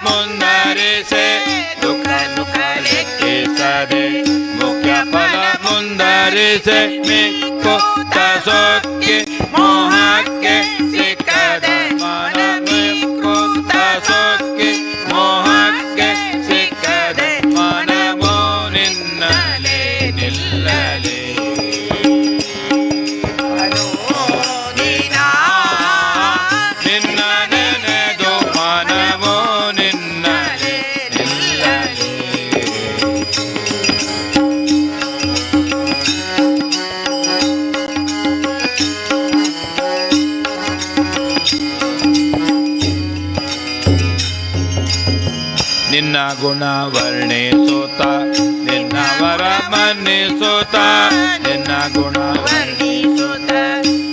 ಮುಂದರಿಸೆ ದುಃಖ ಸುಖ ಲೆಕ್ಕಿಸದೆ ಮುಖ್ಯ ಫಲ ಮುಂದರಿಸೆ ಮಿಕ್ಕುತ್ತ ಸೊಕ್ಕಿ ಮೋಹಕ್ಕೆ ಸಿಕ್ಕದೆ ಮನ ಮಿಕ್ಕುತ್ತ ಸೊಕ್ಕಿ ಮೋಹಕ್ಕೆ ಸಿಕ್ಕದೆ ಮನವೋ ನಿನ್ನಲೇ ನಿಲ್ಲಲಿ. ಅನುದಿನ ನಿನ್ನ ನೆನೆದು ಮನವೋ ನಿನ್ನಲೇ ನಿಲ್ಲಲಿ. ನಿನ್ನ ಗುಣ ವರ್ಣಿಸುತ್ತ ನಿನ್ನ ವರ ಮನ್ನಿಸುತ್ತ ನಿನ್ನ ಗುಣ ವರ್ಣಿಸುತ್ತ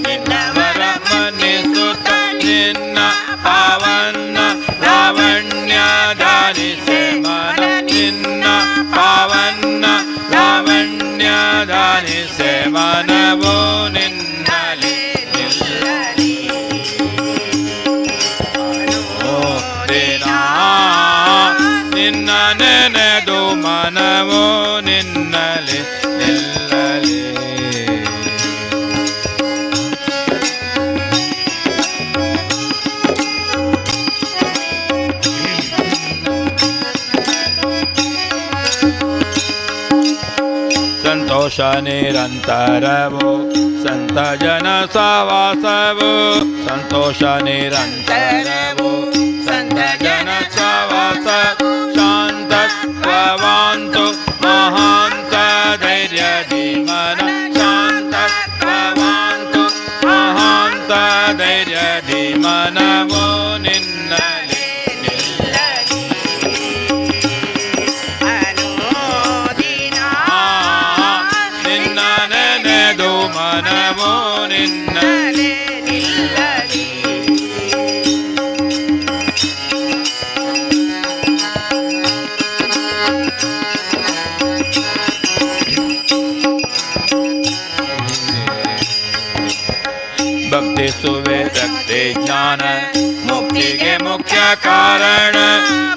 ನಿನ್ನ ವರ ಮನ್ನಿಸುತ್ತ ನಿನ್ನ ಪಾವನ ಲಾವಣ್ಯ ಧಾರಿಸೆ ಮನ ನಿನ್ನ ಪಾವನ ಲಾವಣ್ಯ ಧಾರಿಸೆ ಮನವೋ ನಿನ್ನಲಿ ನಿಲ್ಲಲಿ. ದಿನ ನಿನ್ನ ನೆನೆದು ಮನವೋ ನಿನ್ನಲಿ ನಿಲ್ಲಲಿ. ಸಂತೋಷ ನಿರಂತರವು ಸಂತ ಜನ ಸವಾಸವು ಸಂತೋಷ ನಿರಂತರವು ಸಂತ ಜನ ಸವಾಸ ಶಾಂತತ್ವವಾಂತು ಮಹಾಂತ ಧೈರ್ಯ ಮನ ಶಾಂತತ್ವವಾಂತು ಮಹಾಂತ ಧೈರ್ಯ ಮನವೋ ನಿನ್ನಲಿ ನಿಲ್ಲಲಿ. ಅನುದಿನ ನಿನ್ನ ನೆನೆದು ಮನವೋ ನಿನ್ನ ನಿನ್ನಲೇ ನಿಲ್ಲಲಿ. ಭಕ್ತಿಸುವೆ ಭಕ್ತಿ ಜ್ಞಾನ ಮುಕ್ತಿಗೆ ಮುಖ್ಯ ಕಾರಣ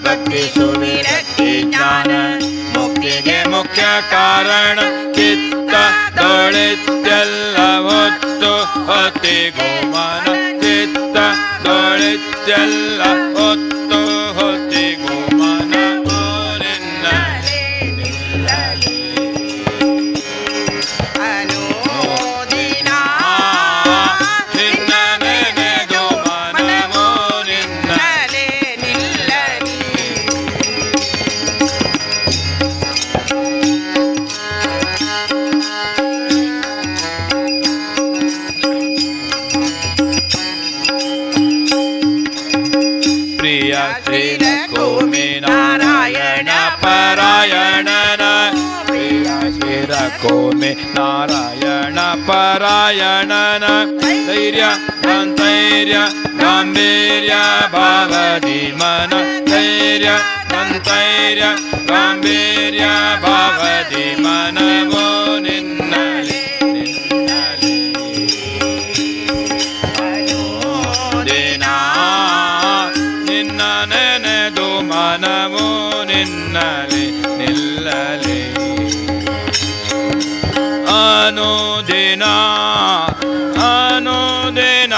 ಭಕ್ತಿಸುವೆ ಭಕ್ತಿ ಜ್ಞಾನ ಮುಕ್ತಿಗೆ ಮುಖ್ಯ ಕಾರಣ ಚಿತ್ತ ದೊಳಿತ್ತೆಲ್ಲ ಹೊತ್ತು ಹೊತ್ತಿಗೂ ಮನ ಚಿತ್ತ ದೊಳಿತ್ತೆಲ್ಲ ಹೊತ್ತು ಹೊತ್ತಿಗೂ ಮನ ನಿನ್ನ ನಿಲ್ಲಲಿ. ಅನುದಿನ ನಿನ್ನ ನೆನೆದು ಮನವೋ ನಿನ್ನ ನಿನ್ನಲೇ ನಿಲ್ಲಲಿ. ಪ್ರಿಯ ಶ್ರೀ ಲಕ್ಷ್ಮೀ ನಾರಾಯಣ ಪರಾಯಣನ ಪ್ರಿಯ ಶ್ರೀ ಲಕ್ಷ್ಮೀ ನಾರಾಯಣ ಪರಾಯಣನ ಧೈರ್ಯ ಸಂತೈರ್ಯ ಗಾಂಭೀರ್ಯ ಭಾವದಿ ಮನ ಧೈರ್ಯ ಸಂತೈರ್ಯ ಗಾಂಭೀರ್ಯ ಭಾವದಿ ಮನವೋ ನಿನ್ನಲಿ ನಿನ್ನಲಿ. ಅನುದಿನ ದಿನ ನಿನ್ನ ನೆನೆದು ಮನವೋ ನಿನ್ನಲಿ ನಿಲ್ಲಲಿ. ಅನುದಿನ ಅನುದಿನ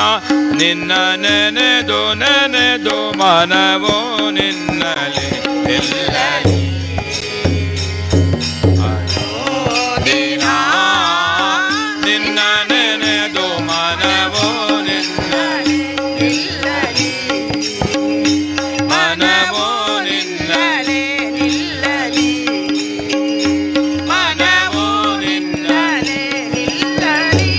ನಿನ್ನ ನೆನೆದು ನೆನೆದು ಮನವೋ ನಿನ್ನಲಿ ನಿಲ್ಲಲಿ. ಅನುದಿನ ನಿನ್ನ ನೆನೆದು ಮನವೋ ನಿನ್ನಲಿ ನಿಲ್ಲಲಿ. ಮನವೋ ನಿನ್ನಲಿ ನಿಲ್ಲಲೇ ನಿಲ್ಲಲಿ. ಮನವೋ ನಿನ್ನಲಿ ನಿಲ್ಲಲೇ ನಿಲ್ಲಲಿ.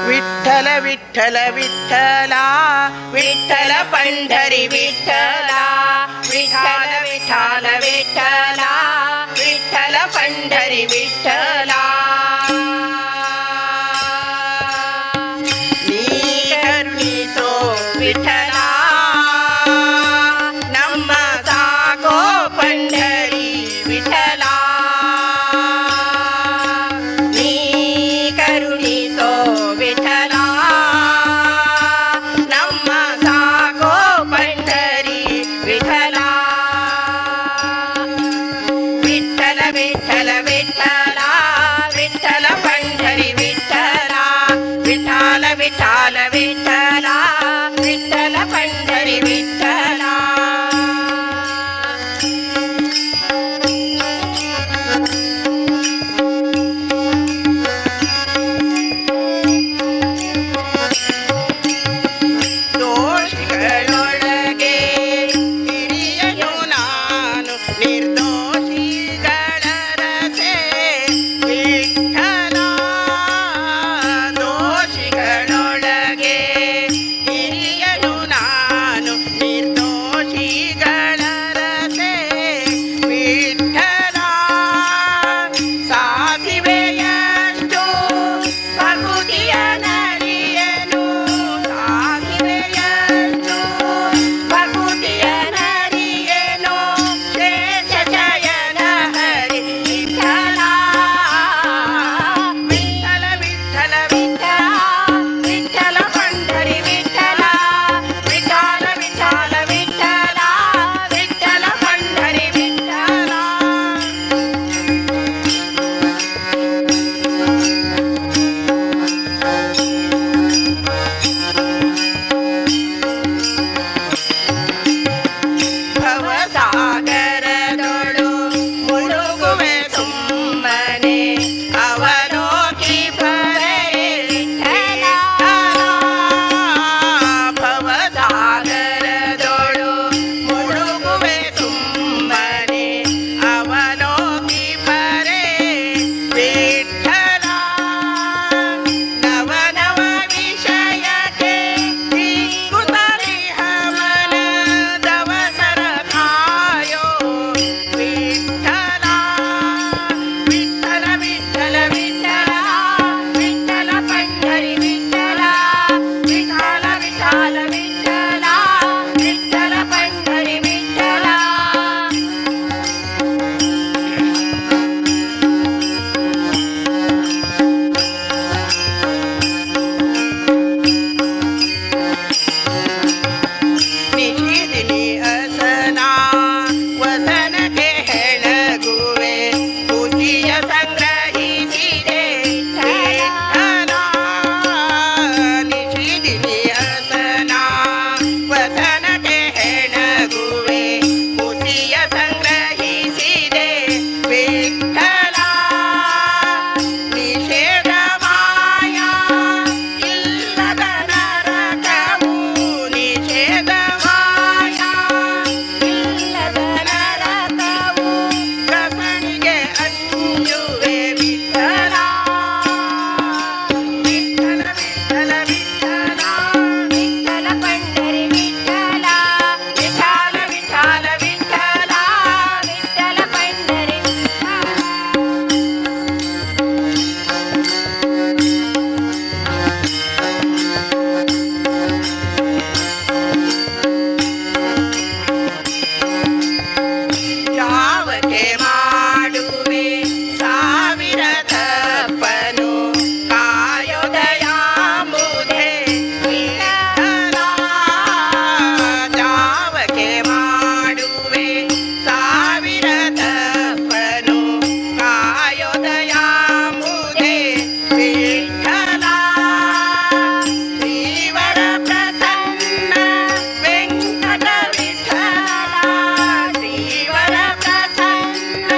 ವಿಠ್ಠಲ ವಿಠ್ಠಲ ವಿಠ್ಠಲ ವಿಠ್ಠಲ ಪಂಢರಿ ವಿಠ್ಠಲ ವಿಠ್ಠಲ ವಿಠ್ಠಲ ವಿಠ್ಠಲ ವಿಠ್ಠಲ ಪಂಢರಿ ವಿಠ್ಠಲ. ನೀ ಕರುಣಿಸೋ ವಿಠಲ, ನಮ್ಮ ಸಾಕೋ ಪಂಢರಿ. ವಿಠಲ ವಿಠಲ ವಿಠಲ ಪಂಢರಿ ವಿಠಲ ವಿಠಲ ವಿಠಲ ವಿಠಲ ವಿಠಲ ಪಂಢರಿ ವಿಠಲ. ದೋಷಿಗಳೊಳಗೆ ಹಿರಿಯನು ನಾನು ನಿರ್ದೋಷಿಗಳ ರಸೆ ವಿಠಲ. ದೋಷಿಗಳೊಳಗೆ ಹಿರಿಯನು ನಾನು ನಿರ್ದೋಷಿಗಳ ರಸೆ ವಿಠಲ. ಸಾಸಿವೆಯಷ್ಟು ಭಕುತಿಯ ನರಿಯನು ಸಾಸಿವೆಯಷ್ಟು ಭಕುತಿಯ ನರಿಯನು ಶೇಷ ಶಯನ ಹರಿ ವಿಠಲ ವಿಠಲ ವಿಠಲ ವಿಠಲ ವಿಠಲ ಪಂಢರಿ ವಿಠಲ ವಿಠಲ ವಿಠಲ ವಿಠಲ ವಿಠಲ ಪಂಢರಿ ವಿಠಲ. ಭವಸಾಗರದೊಳು ಮುಳುಗುವೆ ಸುಮ್ಮನೆ ಅವಲೋಕಿ ಪರೆ ವಿಠಲ. ಭವಸಾಗರದೊಳು ಮುಳುಗುವೆ ಸುಮ್ಮನೆ ಅವಲೋಕಿ ಪರೆ ವಿಠಲ. ನವ ನವ ವಿಷಯಕ್ಕೆ ಹಿಗ್ಗುತ್ತಲಿಹ ಮನದವಸರ ಕಾಯೋ ವಿಠಲ ವಿಠಲ ವಿಠಲ ವಿಠಲ ವಿಠಲ ಪಂಢರಿ ವಿಠಲ ವಿಠಲ ವಿಠಲ ವಿಠಲ ವಿಠಲ ಪಂಢರಿ ವಿಠಲ. ನಿಷಿದಿನಿ ಅಸನ ವಸನಕ್ಕೆ ಹೆಣಗುವೆ ಪೂಜಿಯ ಸಂಗ್ರಹಿಸಿದೆ ವಿಠಲ. ನಿಷಿದಿನಿ ಅಸನ ವಸನಕ್ಕೆ ಹೆಣಗುವೆ ಪೂಜಿಯ ಸಂಗ್ರಹಿಸಿದೆ ವಿಠಲ. ನಿಷೇಧ ಮಾಯಾ ಇಲ್ಲದ ನರಕವು ನಿಷೇಧ ಮಾಯಾ ಇಲ್ಲದ ನರಕವು ರಸನಿಗೆ ಅಂಜುವೆ ವಿಠಲ ವಿಠಲ ವಿಠಲ ವಿಠಲ ವಿಠಲ ಪಂಢರಿ ವಿಠಲ ವಿಠಲ ವಿಠಲ ವಿಠಲ ವಿಠಲ ಪಂಢರಿ ವಿಠಲ. ಯಾವಕೆ ಮಾಡುವೆ ಸಾವಿರ ತಪ್ಪನು ಕಾಯೋದಯಾಂಬುಧೆ ವಿಠಲ. ಯಾವಕೆ ಮಾಡುವೆ ಸಾವಿರ ತಪ್ಪನು ಕಾಯೋದಯಾಂಬುಧೆ ವಿಠಲ. ಶ್ರೀವರ ಪ್ರಸನ್ನ ವೆಂಕಟ ವಿಠಲ ಶ್ರೀವರ ಪ್ರಸನ್ನ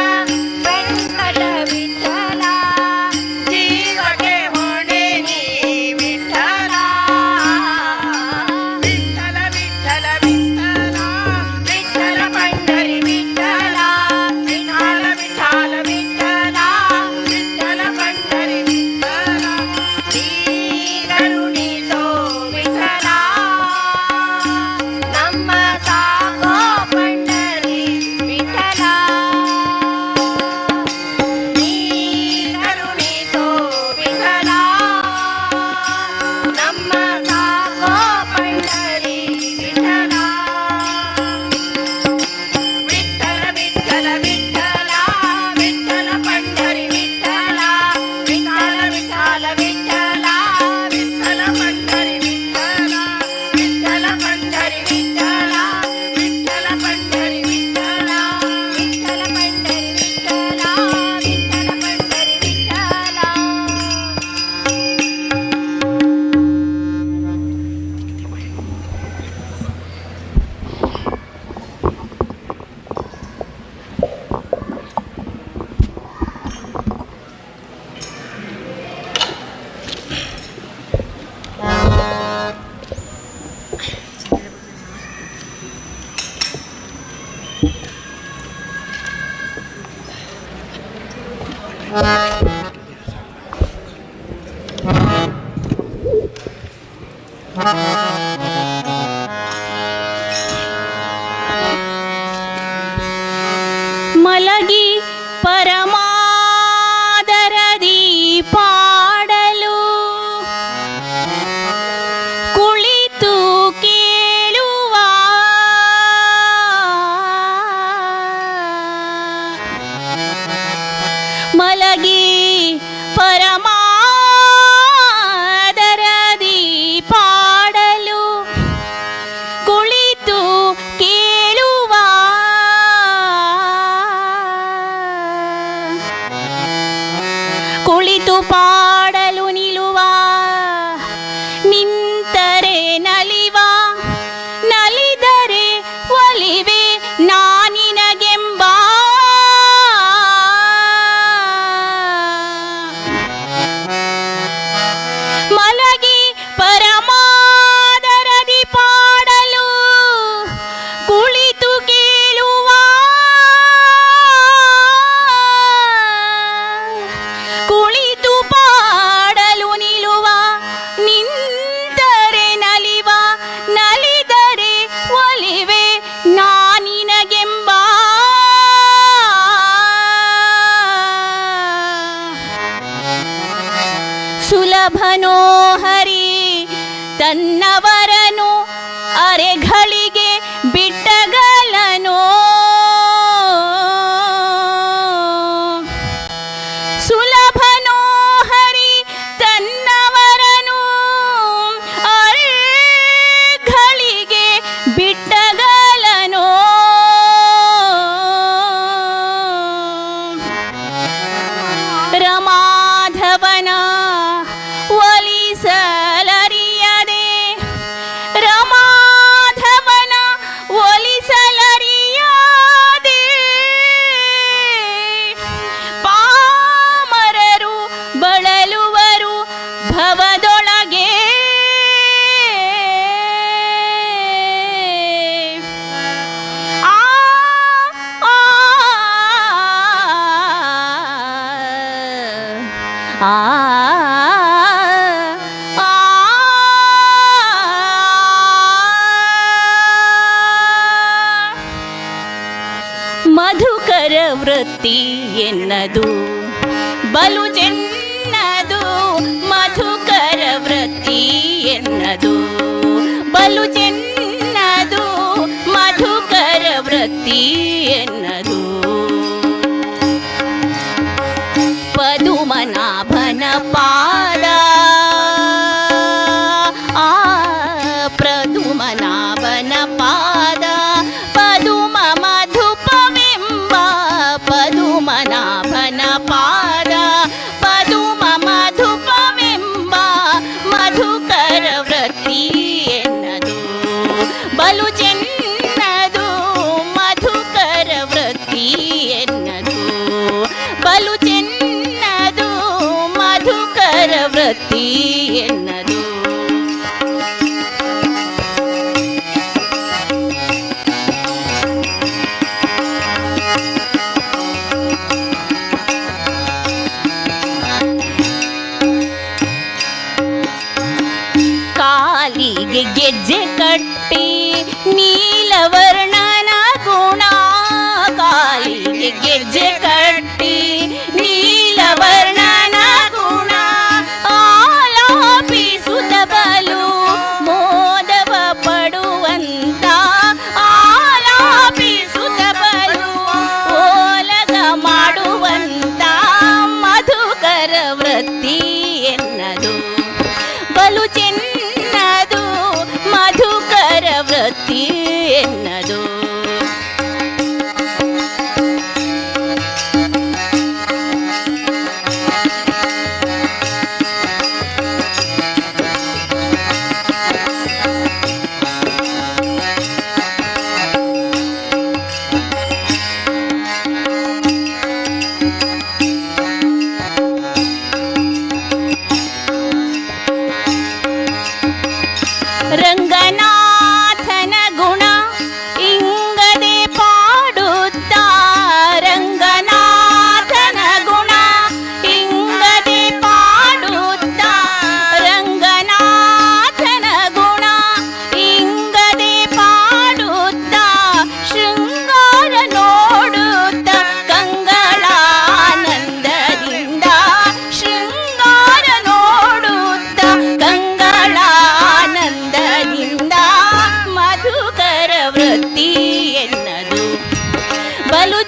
ಮಲಗಿ ಪರಮಾದರದಿ ಪಾಡಲು ಕುಳಿತು ಕೇಳುವ ಮಲಗಿ ಪರಮಾದರದಿ ಪಾಡಲು ಕುಳಿತು ಕೇಳುವ ಕುಳಿತು ಪಾಡಲು ನಿಲುವ ನಿಂತರೆ ನಲಿವ ನಲಿದರೆ ಒಲಿವೆ ನಾನಿನಗೆಂಬ ಮಲಗಿ ಪರಮಾದರದಿ ಪಾಡಲು ಕುಳಿತು ಕೇಳುವ ಕುಳಿತು ಪಾಡಲು ನಿಲುವ ನಿಂತರೆ ನಲಿವ ನಲಿದರೆ ಒಲಿವೆ ನಾನಿನಗೆಂಬ ಸುಲಭನೋ ಹರಿ ತನ್ನವರನು ಅರೆಗಳಿಗೆ ಬಿಟ್ಟಗಲನೋ ಸುಲಭನೋ ಹರಿ ತನ್ನವರನು ಅರೆಗಳಿಗೆ ಬಿಟ್ಟಗಲನೋ ರಮಾಧವನ ಒಲಿಸಲರಿಯದೆ ರಮಾಧವನ ಒಲಿಸಲರಿಯದೆ ಪಾಮರರು ಬಳಲುವರು ಭವದೊಳಗೆ ಆ ಆ ಆ ಆ ಮಧುಕರ ವೃತ್ತಿ ಎನ್ನದು ಬಲು ಚೆನ್ನದು ಮಧುಕರ ವೃತ್ತಿ ಎನ್ನದು ಬಲು ಚೆನ್ನದು ಮಧುಕರ ವೃತ್ತಿ ಎನ್ನದು ಪದುಮನಾಭನ ಪಾದ ಆ ಪ್ರದುಮನಾಭನ ಪಾದ ಪದುಮ ಮಧುಪವೆಂಬ ಪದುಮನಾಭನ ಪಾದ ಪದುಮ ಮಧುಪವೆಂಬ ಮಧುಕರ ವೃತ್ತಿ ಎನ್ನದು ಬಲು ಚೆನ್ನದು ಮಧುಕರ ವೃತ್ತಿ ಎನ್ನದು ಬಲು ಚೆನ್ನದು ಮಧುಕರ ವೃತ್ತಿ ಎನ್ನದು. ಕಾಲಿಗೆ ಗೆಜ್ಜೆ ಕಟ್ಟಿ ನೀಲವರ್ಣನ ಗುಣ ಕಾಲಿಗೆ ಗೆಜ್ಜೆ ಕಟ್ಟಿ ನೀಲವರ್ಣನ ಗುಣ ಆಲಾಪಿಸುತ್ತ ಬಲು ಮೋದವ ಪಡುವಂತ ಆಲಾಪಿಸುತ್ತ ಬಲು ಓಲಗ ಮಾಡುವಂತ ಮಧುಕರ ವೃತ್ತಿ ಎನ್ನದು ಬಲು ಚೆನ್ನದು ಮಧುಕರ ವೃತ್ತಿ ಎನ್ನದು.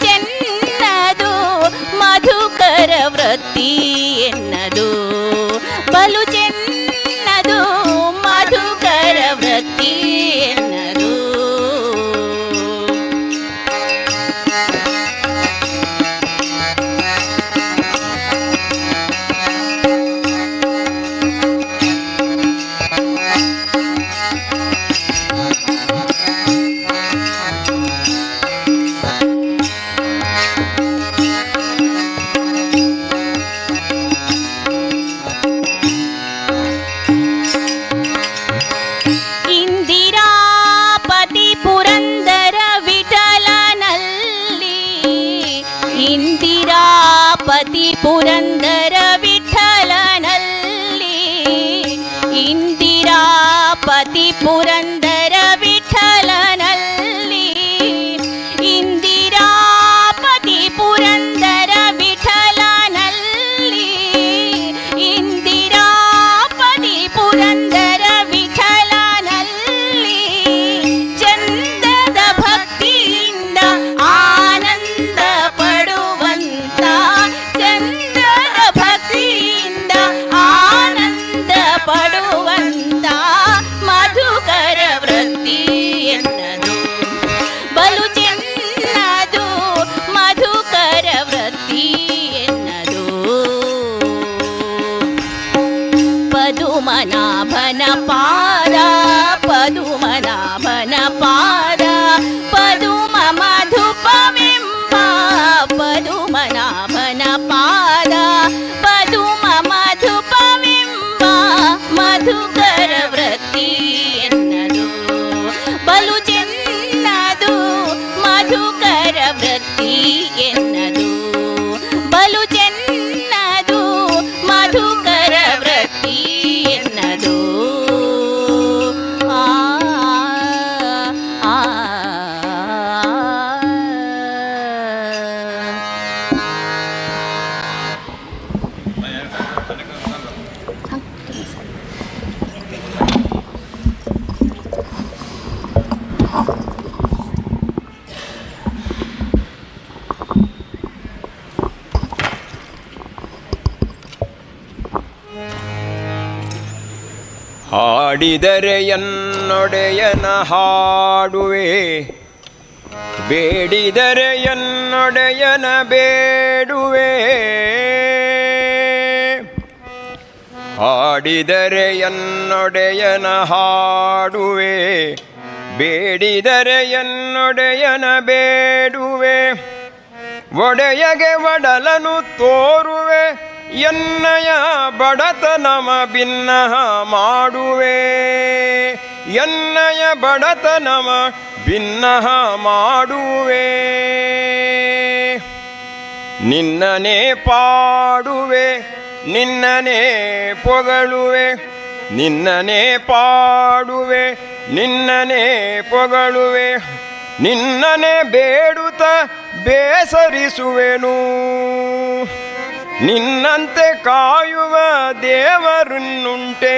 ಚೆನ್ನದು ಮಧುಕರ ವೃತ್ತಿ ಎನ್ನದು, ಬಲು ಚೆನ್ನದು ಮಧುಕರ ವೃತ್ತಿ ಎನ್ನದು. ಇಂದಿರಾಪತಿ ಪುರಂದರ ವಿಠಲನಲ್ಲಿ, ಇಂದಿರಾಪತಿ ಪುರಂದರ ವಿಠಲನಲ್ಲಿ, ಇಂದಿರಾಪತಿ ಪುರಂದರ ವಿಠಲನಲ್ಲಿ, ಇಂದಿರಾಪತಿ ಪುರಂದರ ವಿಠಲನಲ್ಲಿ, ಇಂದಿರಾಪತಿ ಪುರಂದರ ವಿಠಲನಲ್ಲಿ ಚಂದದ ಭಕ್ತಿಯಿಂದ ಆನಂದ ಪಡುವಂತ, ಚಂದದ ಭಕ್ತಿಯಿಂದ ಆನಂದ ಪಡುವಂತ ಮಧುಕರ ವೃತ್ತಿ ಎನ್ನದು, ಬಲು ಚೆನ್ನದು ಮಧುಕರ ವೃತ್ತಿ ಎನ್ನದು. ಪದುಮನಾಭನ ಪಾದ, ಪದುಮನಾಭನ ಪಾದ, ಪದುಮ ಮಧುಪವೆಂಬ, ಪದುಮನಾಭನ ಪಾದ, ಪದುಮ ಮಧುಪವೆಂಬ ಮಧುಕರ ವೃತ್ತಿ ಎನ್ನದು, ಬಲು ಚೆನ್ನದು ಮಧುಕರ ವೃತ್ತಿ ಎನ್ನದು, ಬಲು ಚೆನ್ನದು ಮಧುಕರ ವೃತ್ತಿ ಎನ್ನದು. ಆ ಆ, ಆ. ಹಾಡಿದರೆ ಎನ್ನೊಡೆಯನ ಹಾಡುವೆ, ಬೇಡಿದರೆ ಎನ್ನೊಡೆಯನ ಬೇಡುವೆ. ಹಾಡಿದರೆ ಎನ್ನೊಡೆಯನ ಹಾಡುವೆ, ಬೇಡಿದರೆ ಎನ್ನೊಡೆಯನ ಬೇಡುವೆ. ಒಡೆಯಗೆ ಒಡಲನು ತೋರುವೆ, ಎನ್ನಯ ಬಡತನಮ ಭಿನ್ನಹ ಮಾಡುವೆ, ಎನ್ನಯ ಬಡತನಮ ಭಿನ್ನಹ ಮಾಡುವೆ. ನಿನ್ನನೇ ಪಾಡುವೆ, ನಿನ್ನನೇ ಪೊಗಳುವೆ, ನಿನ್ನನೇ ಪಾಡುವೆ, ನಿನ್ನನೇ ಪೊಗಳುವೆ. ನಿನ್ನನೇ ಬೇಡುತ್ತ ಬೇಸರಿಸುವೆನು, ನಿನ್ನಂತೆ ಕಾಯುವ ದೇವರನ್ನುಂಟೆ,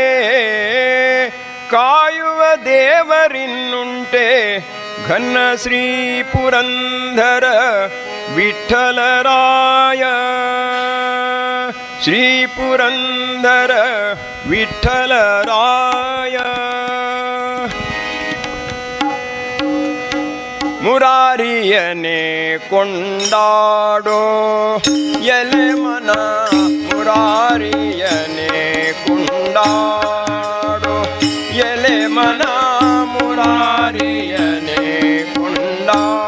ಕಾಯುವ ದೇವರಿನ್ನುಂಟೆ. ಘನ್ನ ಶ್ರೀ ಪುರಂದರ ವಿಠಲರಾಯ, ಶ್ರೀ ಪುರಂದರ ವಿಠಲರಾಯ. ಮುರಾರಿಯನೇ ಕೊಂಡಾಡೋ ಎಲೆ ಮನ, ಮುರಾರಿಯನೇ ಕೊಂಡಾಡೋ ಎಲೆ ಮನ, ಮುರಾರಿಯನೇ ಕೊಂಡಾಡೋ.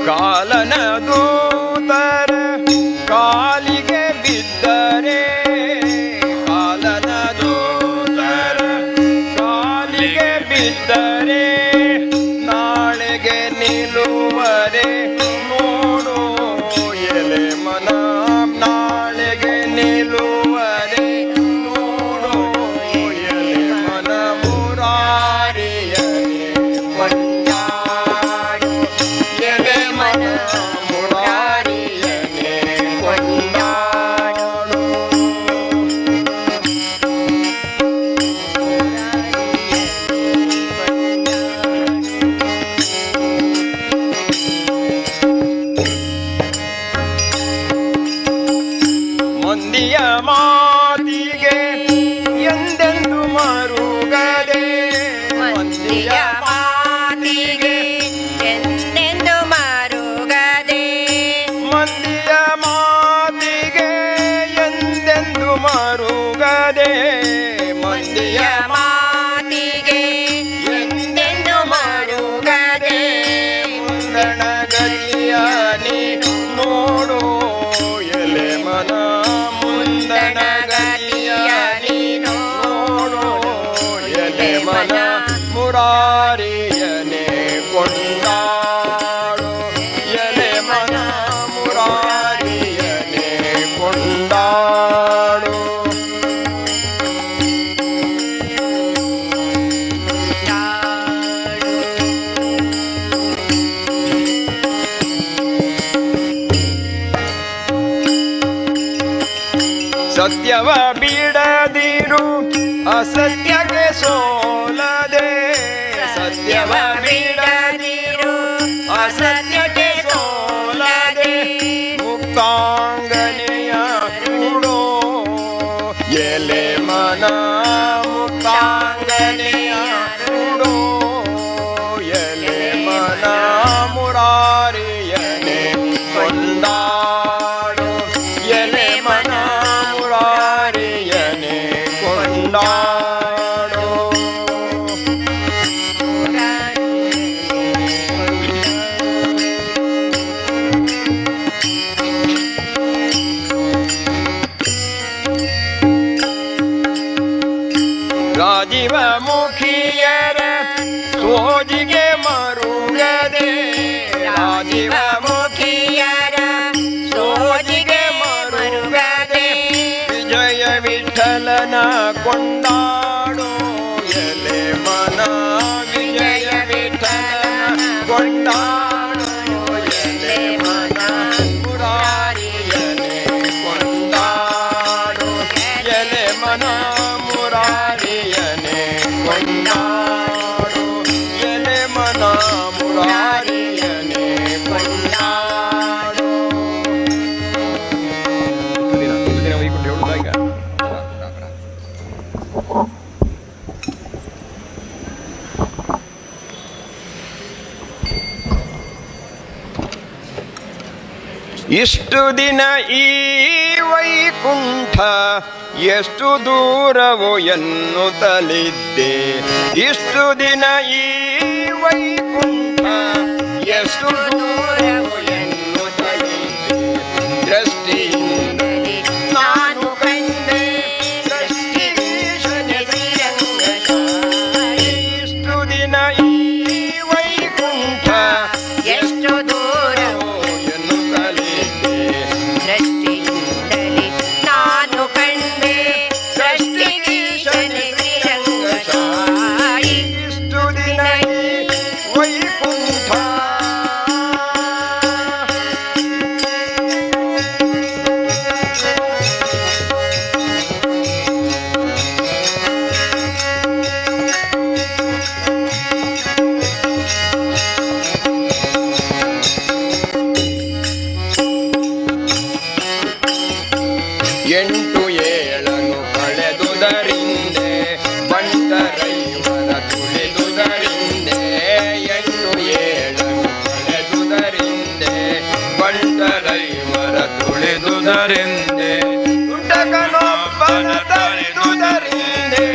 ಕಾಲನ ದೂತರ ಕಾಲಿಗೆ ಬಿದ್ದರೆ, ಮಾತಿಗೆ ಎಂದೆಂದು ಮರುಗದೆ, ಮಂದಿಯ ಮಾತಿಗೆ ಎಂದೆಂದು ಮರುಗದೆ, ಮಂದಿಯ ಮಾತಿಗೆ ಎಂದೆಂದು ಮರುಗದೆ, ಮಂದಿಯ ಮಾತಿಗೆ ಎಂದೆಂದು ಮರುಗದೆ, ಮುಂದಣ ಗತಿಯ ನೀನು ನೋಡು ಎಲೆ ಮನ, ಮುಂದಣ ಗತಿಯ ನೀನು ನೋಡು ಎಲೆ ಮನ, ಮುರಾರಿಯನೇ ಕೊಂಡಾಡು ಎಲೆ ಮನ, ಮುರಾರಿಯನೇ ಕೊಂಡಾಡು. ಸತ್ಯವ ಬಿಡದಿರು ಅಸತ್ಯಕ್ಕೆ ಸೋಲದೆ, ಸತ್ಯವ ಬಿಡದಿರು ಅಸತ್ಯಕ್ಕೆ ಸೋಲದೆ, ಮುಕ್ತಾಂಗನೆಯ ಕೂಡೋ ಎಲೆ ಮನ, ಮುಕ್ತಾಂಗನೆಯ ಕೂಡೋ ಎಲೆ ಮನ, ಮುರಾರಿಯನೇ ಕೊಂಡಾಡು ಎಲೆ ಮನ, ಮುರಾರಿಯನೇ ಕೊಂಡಾಡು. ರಾಜೀವ ಮುಖಿಯರ ಸೋಜಿಗೆ ಮರುಗದೆ, ರಾಜೀವ ಮುಖಿಯರ ಸೋಜಿಗೆ ಮರುಗದೆ, ವಿಜಯ ವಿಠಲನ ಕೊಂಡಾಡೋ ಎಲೆ ಮನ, ವಿಜಯ ವಿಠಲನ ಕೊಂಡಾಡೋ ಎಲೆ ಮನ, ಮುರಾರಿಯನೇ ಕೊಂಡಾಡೋ ಎಲೆ ಮನ, ಮುರಾರಿಯನೇ ಕೊಂಡಾಡೋ ಎಲೆ ಮನ, ಮುರಾರಿಯನೇ ಕೊಂಡಾಡೋ. ಇಷ್ಟು ದಿನ ವೈಕುಂಠ ಹೇಳುದಾ ಈಗ? ಇಷ್ಟು ದಿನ ಈ ವೈಕುಂಠ ಎಷ್ಟು ದೂರವೋ ಎನ್ನುತ್ತಲಿದ್ದೆ, ಇಷ್ಟು ದಿನ ಈ ವೈಕುಂಠ ಎಷ್ಟು ದೂರವೋ ಎನ್ನುತ್ತಲಿದ್ದೆ, ದೃಷ್ಟಿಯಿಂದಲೇ ನಾನು ಕಂಡೆ ಸೃಷ್ಟಿಗೀಶನೇ ಶ್ರೀರಂಗಶಾಯಿ. ಇಷ್ಟು ದಿನ ಈ ವೈಕುಂಠ ಎಷ್ಟು ದೂರವೋ ಎನ್ನುತ್ತಲಿದ್ದೆ, ದೃಷ್ಟಿಯಿಂದಲೇ ನಾನು ಕಂಡೆ ಸೃಷ್ಟಿಗೀಶನೇ ಶ್ರೀರಂಗಶಾಯಿ. ಇಷ್ಟು ದಿನ ಈ ವೈಕುಂಠ. ಎಂಟು ಏಳನು ಕಳೆದುದರಿಂದೆ ಬಂಟರೈವರ ತುಳಿದುದರಿಂದೆ, ಎಂಟು ಏಳನು ಕಳೆದುದರಿಂದೆ ಬಂಟರೈವರ ತುಳಿದುದರಿಂದೆ, ತುಂಟಕನೊಬ್ಬನ ತರಿದುದರಿಂದೆ,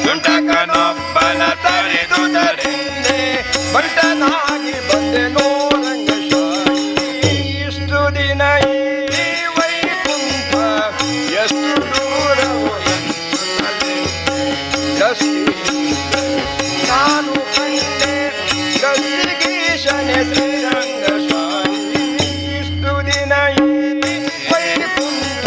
ತುಂಟಕನೊಬ್ಬನ ತರಿದುದರಿಂದೆ, ಬಂಟನಾಗಿ ಬಂದೆ ನೋರಂಗಶಾಯಿ. ಇಷ್ಟು ದಿನ ಈ ವೈಕುಂಠ ಎಷ್ಟು ದೂರವೋ ಎನ್ನುತ್ತಲಿದ್ದೆ, ದೃಷ್ಟಿಯಿಂದಲೇ ನಾನು ಕಂಡೆ ದೃಷ್ಟಿಗೀಶನೇ ಶ್ರೀರಂಗಶಾಯಿ. ಇಷ್ಟು ದಿನ ಈ ವೈಕುಂಠ.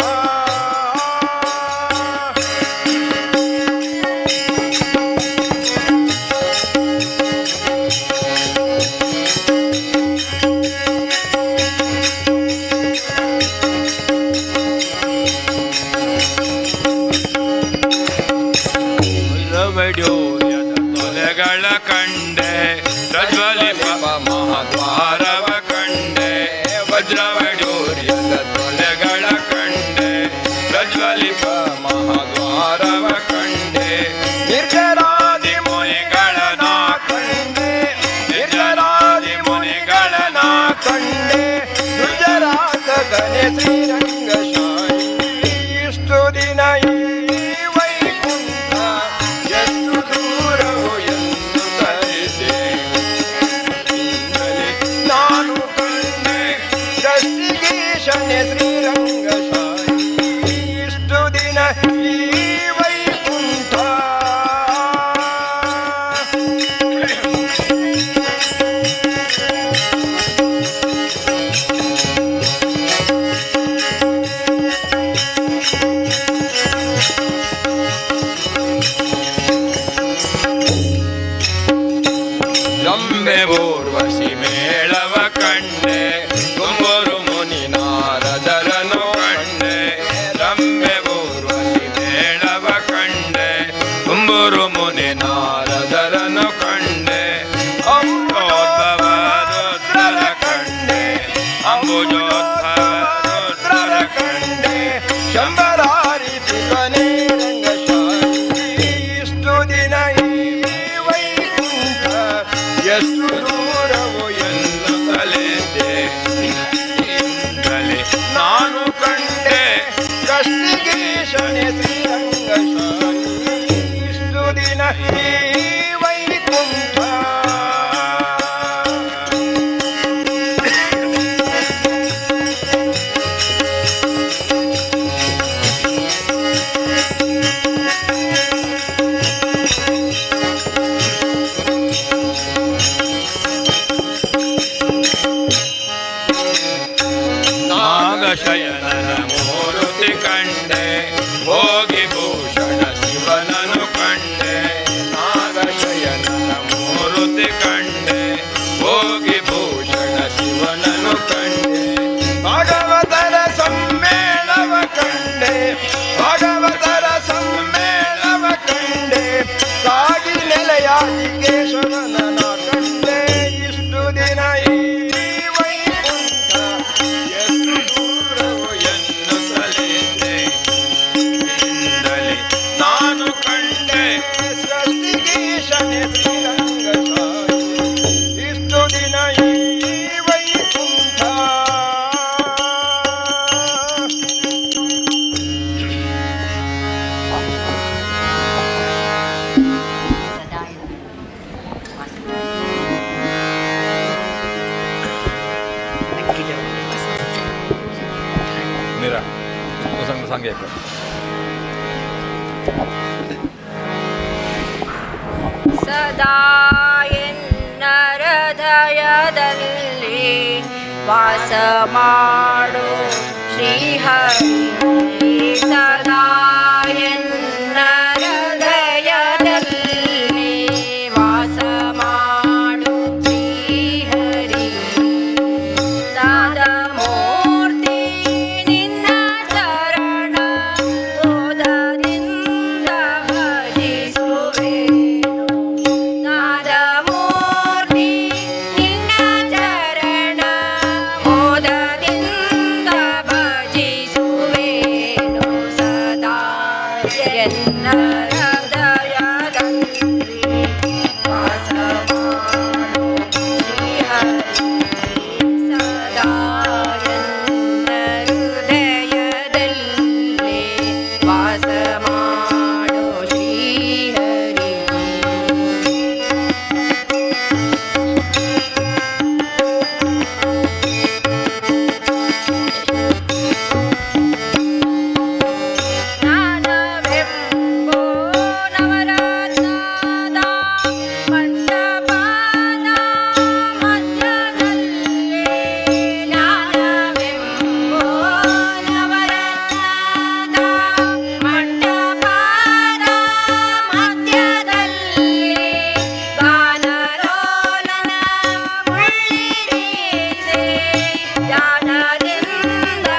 ವಜ್ರವೈಡೂರ್ಯದ ತೊಲೆಗಳ ಕಂಡೆ, ಪ್ರಜ್ವಲಿಪ ಮಹಾದ್ವಾರವ ಕಂಡೆ, ವಜ್ರವೈಡೂರ್ಯದ ತೊಲೆಗಳ ಕಂಡೆ, ಪ್ರಜ್ವಲಿಪ ಪ್ರಜ್ವಲಿಪ ಮಹಾದ್ವಾರವ ಕಂಡೆ, ನಿರ್ಜರಾದಿ ಮುನಿಗಳನ ಕಂಡೆ, ನಿರ್ಜರಾದಿ ಮುನಿಗಳನ ಕಂಡೆ, ದುರ್ಜರಾತಕನೆ ಶ್ರೀರಂಗಶಾಯಿ. ಇಷ್ಟು ದಿನ ಈ ವೈಕುಂಠ ಎಷ್ಟು ದೂರವು ಎನ್ನುತ್ತಲಿದೆ, ನಾನು ಕಂಡೆ ದೃಷ್ಟಿಗೀಶನೆ ಶ್ರೀರಂಗಶಾಯಿ. ಇಷ್ಟು ದಿನ ಈ ವೈಕುಂಠ. ರಂಬೆ ಊರ್ವಶಿ ಮೇಳವ ಕಂಡೆ, ತುಮರು ಮುನಿ ನಾರದರನು ಕಂಡೆ, ರಂಬೆ ಊರ್ವಶಿ ಮೇಳವ ಕಂಡೆ, ತುಂಬುರು ಮುನಿ ನಾರದರನು ಕಂಡೆ, ಅಂಬೋದ್ಭವ ರುದ್ರರ ಕಂಡೆ, ಅಂಬುಜೋದ್ಭವ ರುದ್ರರ ಕಂಡೆ, ಶಂಬರಾರಿ ಪಿತನೇ ರಂಗಶಾಯಿ. ಇಷ್ಟು ದಿನ ಈ ವೈಕುಂಠ ಎಷ್ಟು ದೂರವು ಎನ್ನುತ್ತಲಿದೆ, ಇಂದಲೇ ನಾನು ಕಂಡೆ ಕಷ್ಟಿಗೀಶನೆ ಶ್ರೀರಂಗಶಾಯಿ. ಇಷ್ಟು ದಿನ ಈ ವೈಕುಂಠ. ನಾಗಶಯನನ ಮೂರುತಿ ಕಂಡೆ, ಭೋಗಿ ಭೂಷಣ ಶಿವನನು ಕಂಡೆ, ನಾಗಶಯನನ ಮೂರುತಿ ಕಂಡೆ, ಭೋಗಿ ಭೂಷಣ ಶಿವನನು ಕಂಡೆ, ಭಾಗವತರ ಸಮ್ಮೇಳವ ಕಂಡೆ, ಭಾಗವತರ ಸಮ್ಮೇಳವ ಕಂಡೆ, ಸಾಗಿ ನೆಲೆಯಾಗಿ ಕೇಶವನ ಕಂಡೆ. ಇಷ್ಟು ದಿನ ಈ ವೈಕುಂಠ ಎಷ್ಟು ದೂರವು ಎನ್ನುತ್ತಲಿದೆ, ಇಂದಲೇ ನಾನು ಕಂಡೆ ಸೃಷ್ಟಿಗೀಶನೆ ಶ್ರೀರಂಗಶಾಯಿ. ಇಷ್ಟು ದಿನ ಈ ವೈಕುಂಠ. ಮೀರಾ ಸಂಗ ಸದಾ ಎನ್ನ ಹೃದಯದಲ್ಲಿ ವಾಸ ಮಾಡು ಶ್ರೀಹರಿ, ಸದಾ ಎನ್ನ ಹೃದಯದಲ್ಲಿ ವಾಸ ಮಾಡು ಶ್ರೀಹರಿ. ದಾದಮೂರ್ತಿ ನಿನ್ನ ಚರಣ ಓದದಿಂದ ಭಜಿಸುವೆನು, ನಾದಮೂರ್ತಿ ನಿನ್ನ ಚರಣ ಮೋದದಿಂದ ಭಜಿಸುವೆನು, ಸದಾ ಎನ್ನ ಹೃದಯದಲ್ಲಿ ವಾಸ ಮಾಡು ಶ್ರೀಹರಿ, ಸದಾ ಎನ್ನ ಹೃದಯದಲ್ಲಿ ವಾಸ ಮಾಡು ಶ್ರೀಹರಿ. ಜ್ಞಾನವೆಂಬೋ ನವರತ್ನದ ಮಂಟಪದ ಮಧ್ಯದಲ್ಲಿ, ಜ್ಞಾನವೆಂಬೋ ನವರತ್ನದ ಮಂಟಪದ ಮಧ್ಯದಲ್ಲಿ, ಗಾನರೋಲನ ಉಳ್ಳಿರಿಸಿ ಜ್ಞಾನದಿಂದ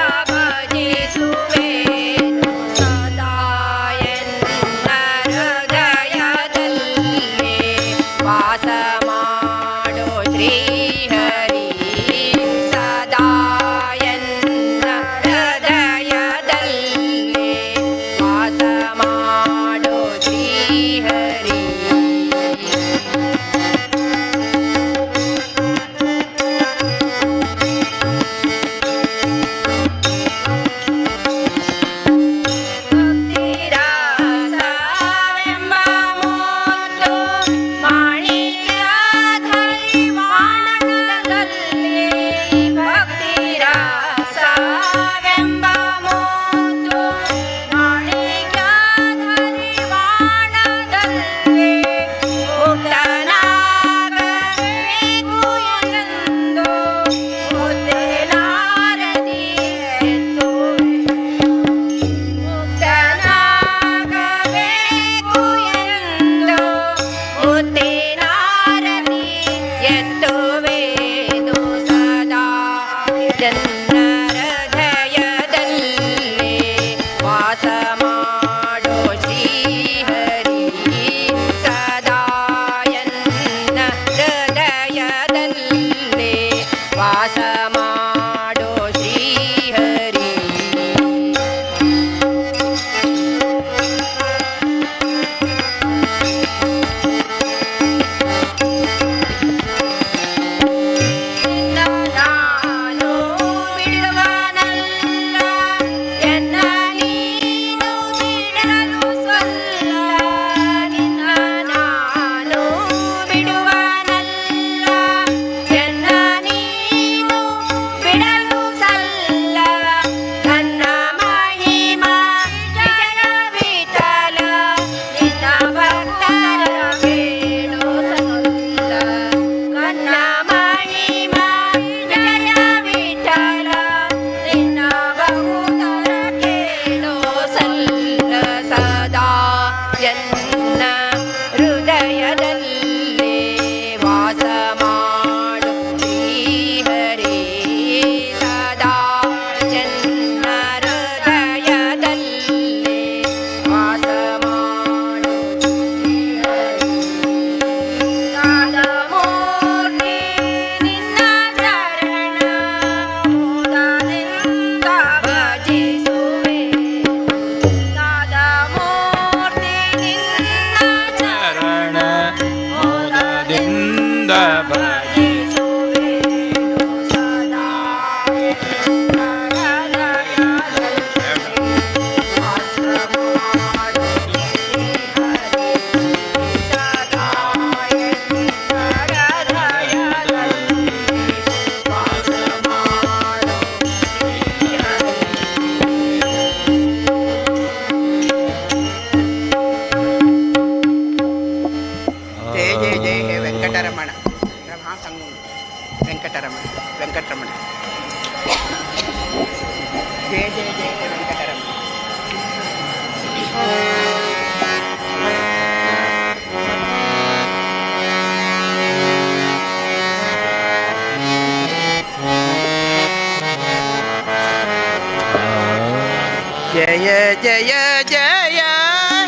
ಜಯ ಜಯ ಜಯ ವೆಂಕಟರಮಣ. ಜಯ ಜಯ ಜಯ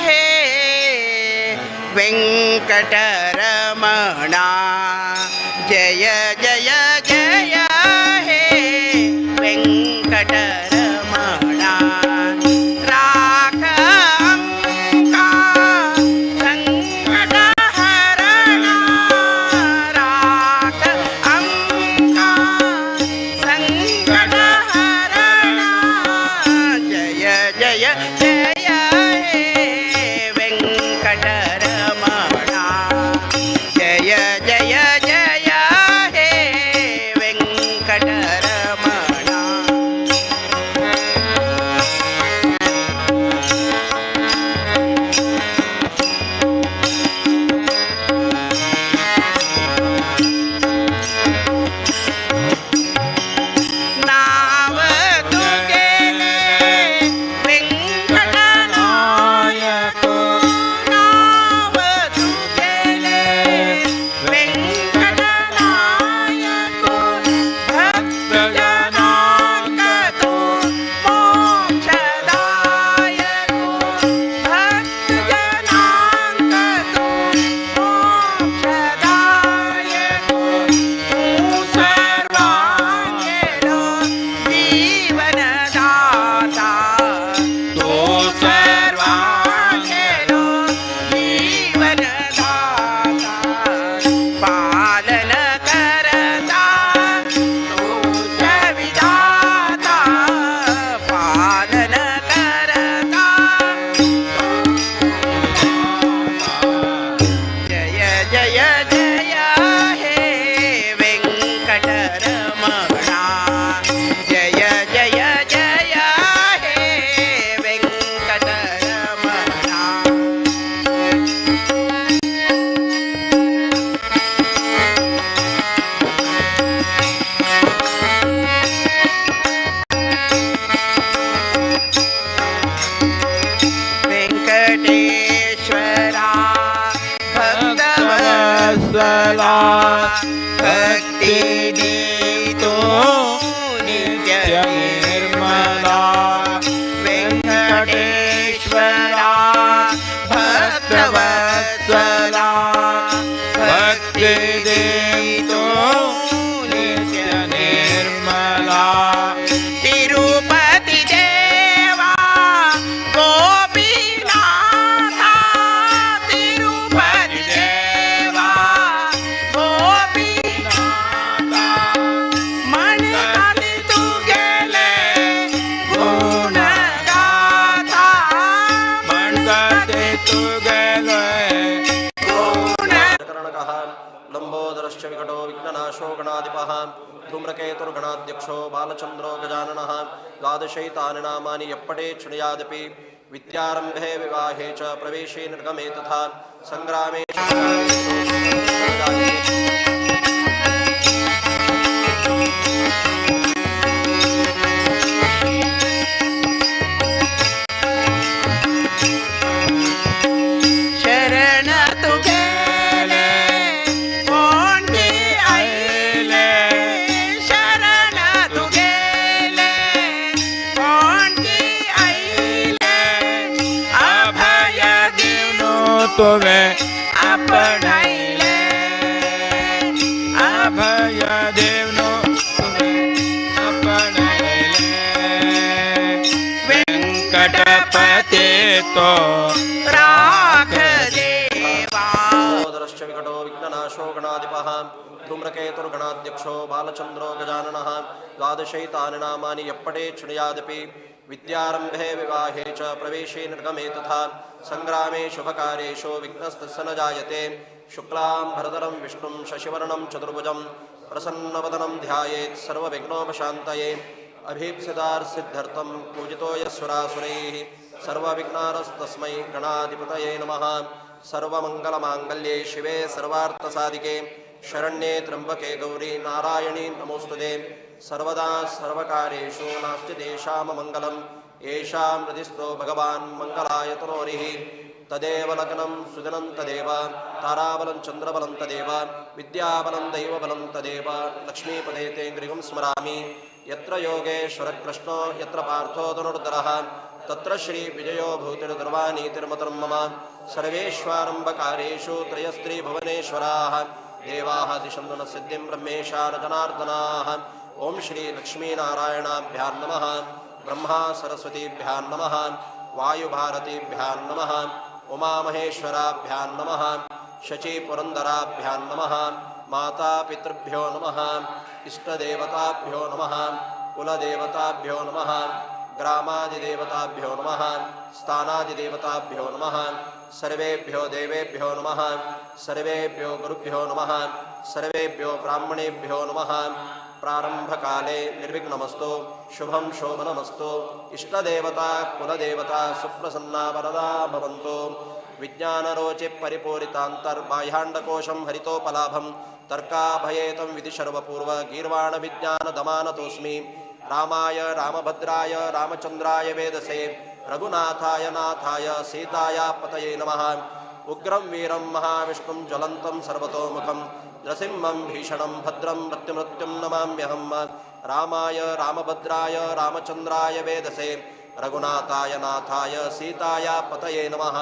ಹೇ ವೆಂಕಟರಮಣ, ಜಯ ಜಯ ಜಯ ಹೇ ವೆಂಕಟರಮಣ. ರಾಖ ಸಂಕಟ ಹರಣ, ರಾಖ ಅಂಕ ಸಂಕಟ ಹರಣ. ಜಯ ಜಯ ಜಯ ಹೇ ವೆಂಕಟರಮಣ, ಜಯ ಜಯ ಜಯ ಹೇ ವೆಂಕಟರಮಣ. ನಾವ ತುಗೆಲೆ ವೆಂಕಟನಾಯಕ, ನಾವ ತುಗೆಲೆ ವೆಂಕಟನಾಯಕ, ಭಕ್ತಜನಾಂಕತು ಮೋಕ್ಷದಾಯಕ, ಭಕ್ತಜನಾಂಕತು ಮೋಕ್ಷದಾಯಕ. ತೂ ಸರ್ವಾಂಗೇಲೋ ಜೀವನದಾತ, ತೂ ಸರ್ವಾಂಗೇಲೋ ಜೀವನದಾತ. ಪಾಲನ ಕರತಾ ತೂ ವಿಧಾತ, ಪಾಲನ ಕರತಾ. ಜಯ ಜಯ ಜಯ ಹೇ ವೆಂಕಟರಮಣ, ಜಯ ಜಯ ಜಯ ಹೇ ವೆಂಕಟರಮಣ. ವೆಂಕಟೇಶ್ವರ ಭಕ್ತವತ್ಸಲ, ಭಕ್ತಿ ದೀತೋ ನಿತ್ಯ ನಿರ್ಮಲ. ವೆಂಕಟೇಶ್ವರ ಭಕ್ತವತ್ಸಲ, ಭಕ್ತಿ ದೀತೋ ನಿತ್ಯ ನಿರ್ಮಲ. ತಿರುಪತಿ ದೇವಾ ಗೋಪಿನಾಥ, ತಿರುಪತಿ ದೇವಾ ಗೋಪಿನಾಥ. ಮಣಿ ತುಗೆಲೆ ಗುಣಗಾಥ, ಮಣ್ಕತೆ ತುಗಲೆ ಗುಣ. ಕರ್ಣಕಃ ಲಂಬೋದರಶ್ಚ ವಿಕಟೋ ವಿಘ್ನನಾಶೋ ಗಣಾಧಿಪಃ ಧೂಮ್ರಕೇತುರ್ಗಣಾಧ್ಯಕ್ಷೋ ಬಾಲಚಂದ್ರೋ ಗಜಾನನಃ. ದ್ವಾದಶೈತಾನಿ ನಾಮಾನಿ ಯಪ್ಪಟೇ ಶೃಣುಯಾದಪಿ ವಿದ್ಯಾರಂಭೆ ವಿವಾಹೇ ಚ ಪ್ರವೇಶೇ ನಿರ್ಗಮೇ ತಥಾ ಸಂಗ್ರಾಮೇ ಶುಭಕಾರ್ಯೇಷು. ಶರಣ ತುಗೆಲೆ ಕೋಂಡಿ ಐಲೆ, ಶರಣ ತುಗೆಲೆ ಕೋಂಡಿ ಐಲೆ. ಅಭಯ ದಿನು ತುವೆ ಅಪಣೈಲೆ, ಅಭಯ ದೇವ್ನು ತುವೆ ಅಪಣೈಲೆ. ವೆಂಕಟಪತಿ ತೋ ರಾಘ ದೇವಾ. ಲಂಬೋದರಶ್ಚ ವಿಕಟೋ ವಿಘ್ನನಾಶೋ ಗಣಾಧಿಪಃ ಧೂಮ್ರಕೇತುರ್ಗಣಾಧ್ಯಕ್ಷೋ ಬಾಲಚಂದ್ರೋ ಗಜಾನನಃ. ದ್ವಾದಶೈತಾನಿ ನಾಮಾನಿ ಯಪ್ಪಟೇ ಶೃಣುಯಾದಪಿ ವಿದ್ಯಾರಂಭೆ ವಿವಾಹೇ ಚ ಪ್ರವೇಶೇ ನಿರ್ಗಮೇ ತಥಾ ಸಂಗ್ರಾಮೇ ಶುಭಕಾರ್ಯೇಷು ವಿಘ್ನಸ್ತಸ್ಯ ನ ಜಾಯತೆ. ಶುಕ್ಲಾಂ ಭರತರಂ ವಿಷ್ಣುಂ ಶಶಿವರ್ಣಂ ಚತುರ್ಭುಜಂ ಪ್ರಸನ್ನವದನಂ ಧ್ಯಾಯೇತ್ ಸರ್ವವಿಘ್ನೋಪಶಾಂತಯೇ. ಅಭೀಪ್ಸಿತಾರ್ಸಿದ್ಧರ್ಥಂ ಪೂಜಿತೋ ಯಸ್ಸುರಾಸುರೈಃ ಸರ್ವವಿಘ್ನಾರಸ್ತಸ್ಮೈ ಗಣಾಧಿಪತಯೇ ನಮಃ. ಸರ್ವಮಂಗಲಮಾಂಗಲ್ಯೆ ಶಿವೆ ಸರ್ವಾರ್ಥಸಾಧಿಕೆ ಶರಣ್ಯೇ ತ್ರಂಬಕೆ ಗೌರಿ ನಾರಾಯಣಿ ನಮೋಸ್ತುತೆ. सर्वदा सर्वकार्येषु नास्ति तेषाममङ्गलम् येषां हृदिस्थो भगवान् मङ्गलायतनोरिः तदेव लग्नं सुदिनं तदेव ताराबलं चन्द्रबलं तदेव विद्याबलं दैवबलं तदेव लक्ष्मीपदे ते गृहं स्मरामि। यत्र योगेश्वरकृष्णो यत्र पार्थो धनुर्धरः तत्र श्रीविजयो भूतिर्दुर्वाणीतिर्मतिर्मम मम। सर्वेष्वारम्भकार्येषु त्रयस्त्रीभुवनेश्वराः देवाः दिशन्तु न सिद्धिं ब्रह्मेशान जनार्दनाः। ॐ श्री लक्ष्मीनारायणाभ्यां नमः। ब्रह्मा सरस्वतीभ्यां नमः। वायुभारतीभ्यां नमः। उमामहेश्वराभ्यां नमः। शचीपुरन्दराभ्यां नमः। मातापितृभ्यो नमः। इष्टदेवताभ्यो नमः। कुलदेवताभ्यो नमः। ग्रामादिदेवताभ्यो नमः। स्थानादिदेवताभ्यो नमः। सर्वेभ्यो देवेभ्यो नमः। सर्वेभ्यो गुरुभ्यो नमः। सर्वेभ्यो ब्राह्मणेभ्यो नमः। प्रारंभकाले निर्विघ्नमस्तु। शुभं शोभनमस्तु। इष्टदेवता कुलदेवता सुप्रसन्ना वरदा भवन्तु। विज्ञानरोचि परिपूरितान्तर्बाह्याण्डकोशं हरितोपलाभं तर्काभयेतं विधिशर्वपूर्व गीर्वाणविज्ञानदमानतोऽस्मि। रामाय रामभद्राय रामचंद्राय वेदसे रघुनाथाय नाथाय सीताया पतये नमः। उग्रं वीरं महाविष्णुं ज्वलन्तं सर्वतोमुखं नृसिंहं भीषणं भद्रं मृत्युमृत्युं नमाम्यहं। रामाय रामभद्राय रामचंद्राय वेदसे रघुनाथाय नाथाय सीताया पतये नमः।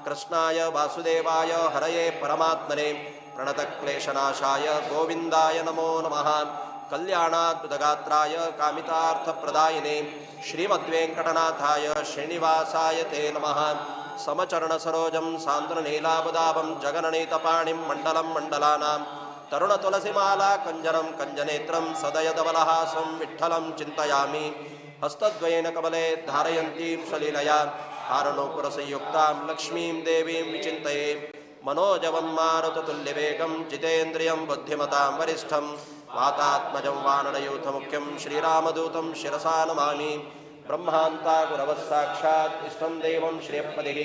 कृष्णाय वासुदेवाय हरये परमात्मने प्रणतक्लेशनाशाय गोविंदाय नमो नमः। कल्याणाद्भुतगात्राय कामितार्थप्रदायिने श्रीमद्वेङ्कटनाथाय श्रीनिवासाय ते नमः। समचरणसरोजं सान्द्रनीलाबदाभं जगननीतपाणिं मण्डलं मण्डलानां तरुणतुलसीमाला कञ्जनं कञ्जनेत्रं सदयदबलहासं विठ्ठलं चिन्तयामि। हस्तद्वयेन कमले धारयन्तीं स्वलीलया हारनूपुरसंयुक्तां लक्ष्मीं देवीं विचिन्तये। मनोजवं मारुततुल्यवेगं जितेन्द्रियं बुद्धिमतां वरिष्ठं वातात्मजं वानरयूथमुख्यं श्रीरामदूतं शिरसा नमामि। ब्रह्मान्ता गुरवः साक्षात् इष्टं देवं श्रियपतिः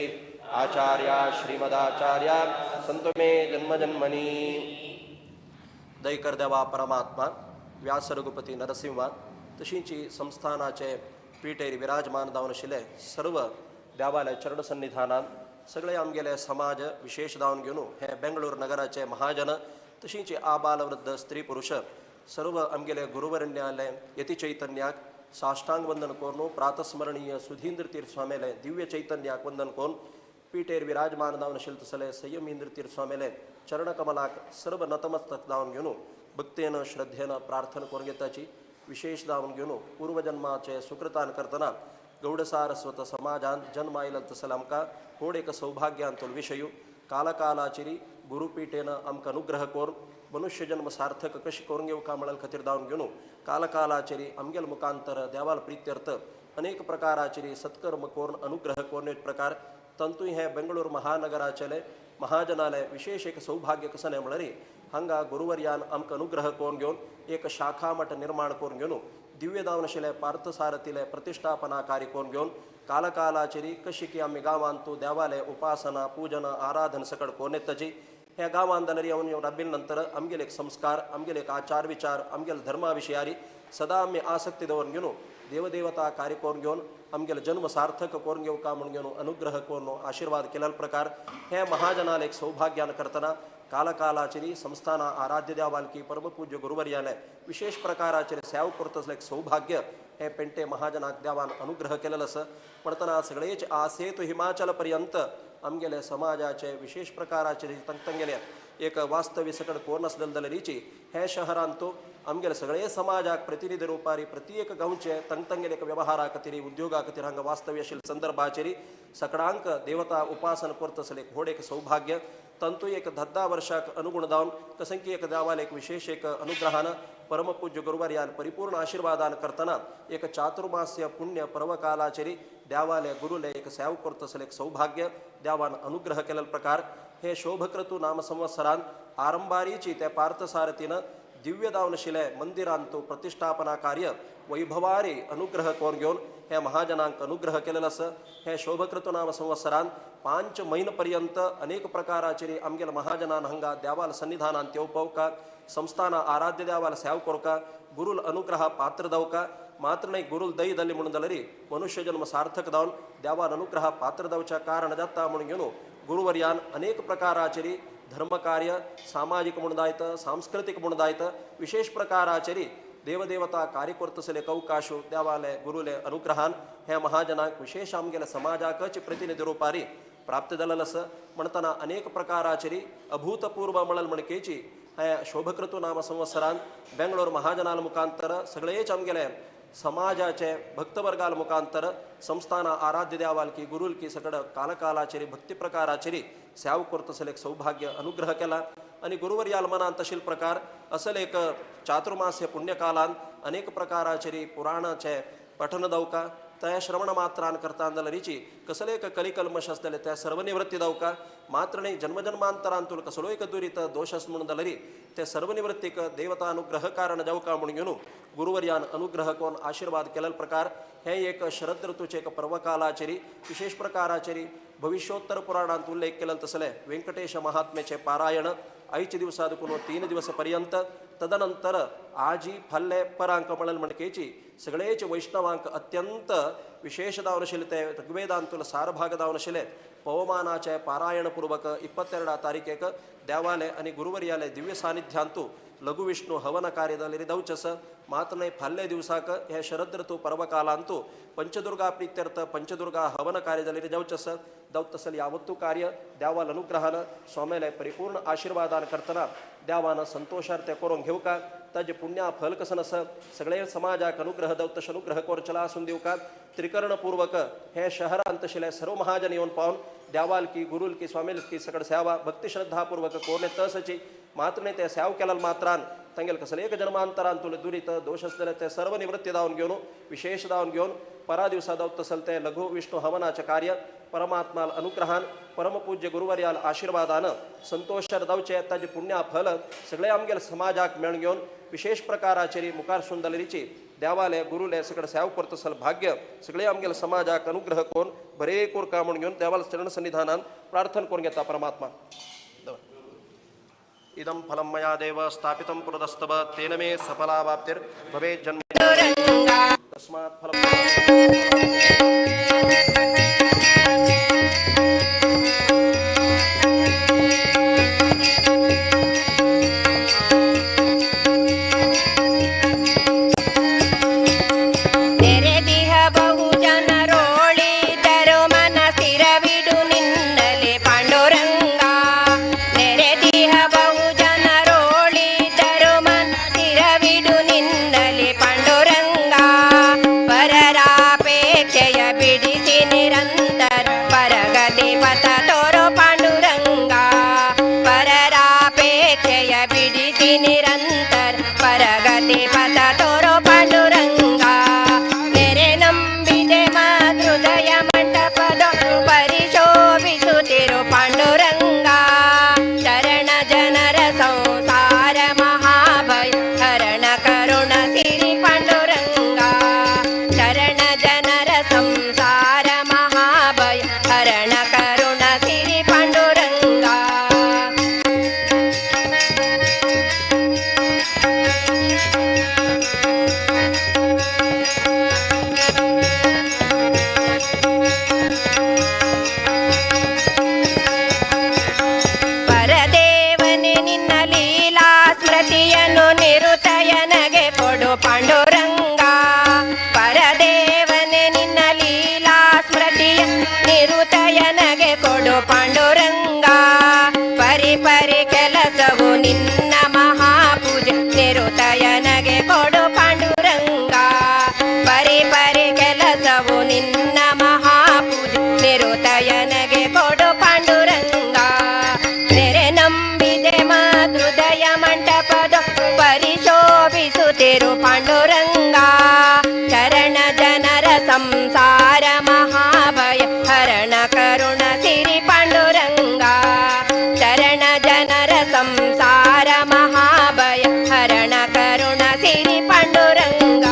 आचार्या श्रीमदाचार्या सन्तु मे जन्मजन्मनि। दयकर देवा परमात्मा व्यास रघुपती नरसिंह तशींची संस्थानाचे पीठेर विराजमान जावन आशिल्ले सर्व देवाल्या चरण सन्निधानान सगळे आमगेले समाज विशेष जावन घेवन हे बेंगळूर नगराचे महाजन तशींच आबालवृद्ध स्त्री पुरुष सर्व आमगेले गुरुवरण्याले यती चैतन्याक साष्टांग वंदन करून प्रातस्मरणीय सुधींद्र तीर्थ स्वामेले दिव्य चैतन्याक वंदन करून पीठेर विराजमान जावन आशिल्ले तसले संयमींद्र तीर्थ स्वामेले चरणकमलाक सर्व नतमस्तक जावन घेवन भक्तेन श्रद्धेन प्रार्थना करून घेताची। विशेष जावन घेवन पूर्वजन्माचे सुकृतान करतना गौडसारस्वत समाजान जन्म आयलो तसले आमकां व्हड एक सौभाग्यांतलो विशयू कालकालाचेरी गुरुपीठेन आमकां अनुग्रह करून मनुष्यजन्म सार्थक कशें करून घेवका म्हणून खातीर धांवन घेवन कालकालाचेरी आमगेल मुखांतर देवाल प्रित्यर्थ अनेक प्रकाराचेरी सत्कर्म करून अनुग्रह करून एक प्रकार तंतूय हे बेंगळूर महानगराचेले महाजनाले विशेष एक सौभाग्य कसं न्हय म्हणल्यार हांगा गुरुवर्यान आमकां अनुग्रह करून घेवन एक शाखा मठ निर्माण करून घेवन दिव्य दावन आशिल्ले पार्थसारथीले प्रतिष्ठापना कार्य करून घेवन कालकालाचेरी कशी की आमी गांवांत तूं देवाले उपासना पूजन आराधन सकड करून येताची। ह्या गांवांत जाल्यार येवन राबिल नंतर आमगेले एक संस्कार आमगेले एक आचार विचार आमगेले धर्मा विशयारी सदां आमी आसक्ती दवरून घेवन देवदेवता कार्य करून घेवन आमगेले जन्म सार्थक करून घेवका म्हूण घेवन अनुग्रह करून आशिर्वाद केलेलो प्रकार हे महाजनाले एक सौभाग्यान करतना कालकालाचेरी संस्थाना आराध्य देवालकी परमपूज्य गुरुवर्याने विशेष प्रकाराचेर सेवा करतसले एक सौभाग्य हे पेंटे महाजनाक देवान अनुग्रह केलेलो आसा। म्हणटना सगळेच आसेतु हिमाचल पर्यंत आमगेले समाजाचे विशेष प्रकाराचे तंगतंगेले एक वास्तव्य सकड कोण नासलेले जाल्यारीची हे शहरांतू आमगेले सगळे समाजाक प्रतिनिधी रुपारी प्रत्येक गांवचे तंगतंगेले एक व्यवहारा खातीर उद्योगा खातीर हांगा वास्तव्य आशिल्ले संदर्भाचेरी सकडांक देवता उपासना करतसले एक व्हड एक सौभाग्य तंतू एक 10 वर्षाक अनुगुण जावन कसंकी एक देवाल एक विशेष एक अनुग्रहान परमपूज्य गुरुवर्यान परिपूर्ण आशीर्वादान करतना एक चातुर्मास्य पुण्य पर्वकालाचेरी देवाले गुरुले एक सेव करतसले एक सौभाग्य देवान अनुग्रह केलेलो प्रकार हे शोभक्रतु नाम संवत्सरान आरंभारीची त्या पार्थसारथीन दिव्य दावनशिले मंदिरांतु प्रतिष्ठापना कार्य वैभवारी अनुग्रह करून घेवन हे महाजनांक अनुग्रह केलेलो आसा। हे शोभक्रतु नाम संवत्सरान 5 म्हयने पर्यंत अनेक प्रकाराचेरी आमगेले महाजनान हांगा देवाल सन्निधानान येवपावका संस्थाना आराध्य देवाल सेव करका गुरुल अनुग्रह पात्र दावका मात्र नाही गुरुल दई दल्ली म्हणून जाल्यार मनुष्य जन्म सार्थक दावन देवान अनुग्रह पात्र दावच्या कारण जाता म्हणून घेवन गुरुवर्यान अनेक प्रकाराचेरी धर्मकार्य सामाजिक म्हणून दायत सांस्कृतिक म्हणून दायत विशेष प्रकाराचेरी देवदेवता कार्यकर्तसले कवकाशु देवाले गुरुले अनुग्रहान ह्या महाजनांक विशेष आमगेले समाजाकच प्रतिनिधी रुपारी प्राप्त जालेलो आसा. म्हणटना अनेक प्रकाराचेरी अभूतपूर्व म्हणल म्हणकेची ह्या शोभकृतू नाम संवत्सरान बेंगलोर महाजनाल मुखांतर सगळेच आमगेले समाजाचे भक्तवर्गाल मुखांतर संस्थाना आराध्य देवालकी गुरुलकी सगळं कालकालाचेरी भक्ती प्रकाराचेरी सेव करतसले एक सौभाग्य अनुग्रह केला आणि गुरुवर्याल मनान तशील प्रकार असल एक चातुर्मास्य पुण्यकालान अनेक प्रकाराचेरी पुराणाचे पठन दवका त्या श्रवण मात्रान करता जाल्यारीची कसले एक कलिकल्मश आसतले त्या सर्व निवृत्ती दवका मात्र नाही जन्मजन्मांतरांतून कसलो एक दुरीत दोश आस म्हणून जाल्यारी ते सर्व निवृत्तीक देवता अनुग्रह कारण जावका म्हणून घेवन गुरुवर्यान अनुग्रह कोण आशीर्वाद केलेलो प्रकार हे एक शरद ऋतूचे एक पर्वकालाचेरी विशेष प्रकाराचेरी भविष्योत्तर पुराणांत उल्लेख केलेलो तसले वेंकटेश महात्म्याचे पारायण आयचे दिवसा देखून 3 दिवस पर्यंत तदनंतर आजी फल्ले परांक म्हणल म्हणकेची सगळेच वैष्णवांक अत्यंत विशेष दावन आशिल्ले ते ऋग्वेदांतुल सारभाग दावन आशिल्ले पवमानाचे पारायणपूर्वक 22 तारीखेक देवाले आणि गुरुवर्याले दिव्य सानिध्यांतु लघुविष्णू हवन कार्यದಲ್ಲಿ दवचस मात्र नाही फाल्ले दिवसाक हे शरद ऋतू पर्वकालांतु पंचदुर्गा प्रीत्यर्थ पंचदुर्गा हवन कार्यದಲ್ಲಿ दवचस दवतसल यावत्तू कार्य देवाल अनुग्रहान स्वामीले परिपूर्ण आशीर्वादान करतना देवान संतोषार्थ करून घेऊ का ताजे पुण्या फल कसं नस सगळे समाजाक अनुग्रह दवतश अनुग्रह कोरचला असून देऊ का. त्रिकरणपूर्वक हे शहरांत शिले सर्व महाजन येऊन पाहून देवालकी गुरुलकी स्वामीलकी सगळ सेवा भक्तिश्रद्धापूर्वक कोरले तसची मात्र नाही ते सेव केला मात्रान तांगेल कसले एक जन्मांतरान तुला दुरीत दोष असलेले ते सर्व निवृत्ती दावन घेऊन विशेष दावन घेऊन परा दिवसा दावत तसल ते लघु विष्णू हवनाचे कार्य परमात्माल अनुग्रहान परमपूज्य गुरुवर्याल आशीर्वादान संतोषर दावचे ताजे पुण्या फल सगळे आमगेल समाजाक मेळून घेवन विशेष प्रकाराचेरी मुखार सुंदलरीची देवाले गुरुले सगळे सेव करतसल भाग्य सगळे आमगेल समाजाक अनुग्रह कोण बरे कोर का म्हणून घेवन देवाल चरण सन्निधानान प्रार्थना करून घेता परमात्मा. इदं फलं मया देव स्थापितं पुरदस्तव तेन मे सफलावाप्तिर्भवेत् जन्म तस्मात् फलं. ಪಾಂಡುರಂಗ ಚರಣ ಜನರ ಸಂಸಾರ ಮಹಾಭಯ ಹರಣ ಕರುಣ ಸಿರಿ ಪಾಂಡುರಂಗ ಚರಣ ಜನರ ಸಂಸಾರ ಮಹಾಭಯ ಹರಣ ಕರುಣ ಸಿರಿ ಪಾಂಡುರಂಗ.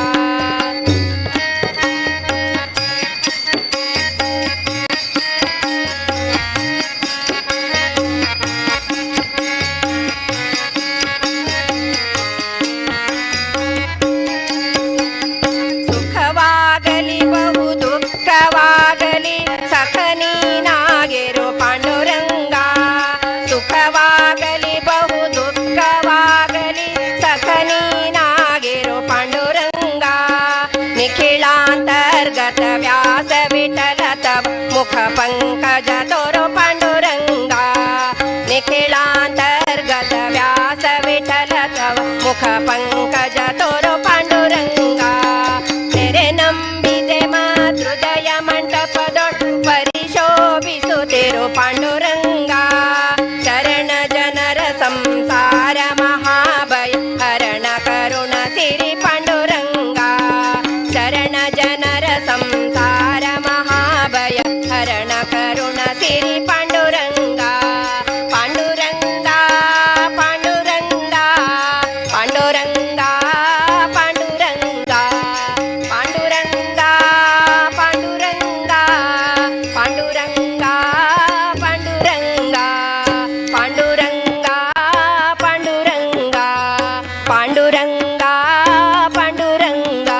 ವ್ಯಾಸ ವಿಠಲ ತವ ಮುಖ ಪಂಕಜ ತೋರೋ ಪಾಂಡುರಂಗ. ನಿಖಿಳಾಂತರ್ಗತ ವ್ಯಾಸ ವಿಠಲ ತವ ಮುಖ ಪಂಕಜ ತೋರೋ ಪಾಂಡುರಂಗ. ನೆರೆ ನಂಬಿದೆ ಮಾತೃದಯ ಮಂಟಪದೊಳ್ ಪರಿಶೋಭಿಸುತ್ತಿರು ಪಾಂಡುರಂಗ. ಚರಣ ಜನರ ಸಂಸಾರ ಮಹಾಭಯ ಹರಣ ಕರುಣ ಸಿರಿ ಪಾಂಡುರಂಗ. ಚರಣ ಜನರ ಸಂಸಾರ ಮಹಾಭಯ ಹರಣ ಕರುಣ ಸಿರಿ ಪಾಂಡುರಂಗ. ಪಾಂಡುರಂಗ ಪಾಂಡುರಂಗ ಪಾಂಡುರಂಗ ಪಾಂಡುರಂಗ ಪಾಂಡುರಂಗ ಪಾಂಡುರಂಗ ಪಾಂಡುರಂಗ ಪಾಂಡುರಂಗ ಪಾಂಡುರಂಗ ಪಾಂಡುರಂಗ ಪಾಂಡುರಂಗ ಪಾಂಡುರಂಗ.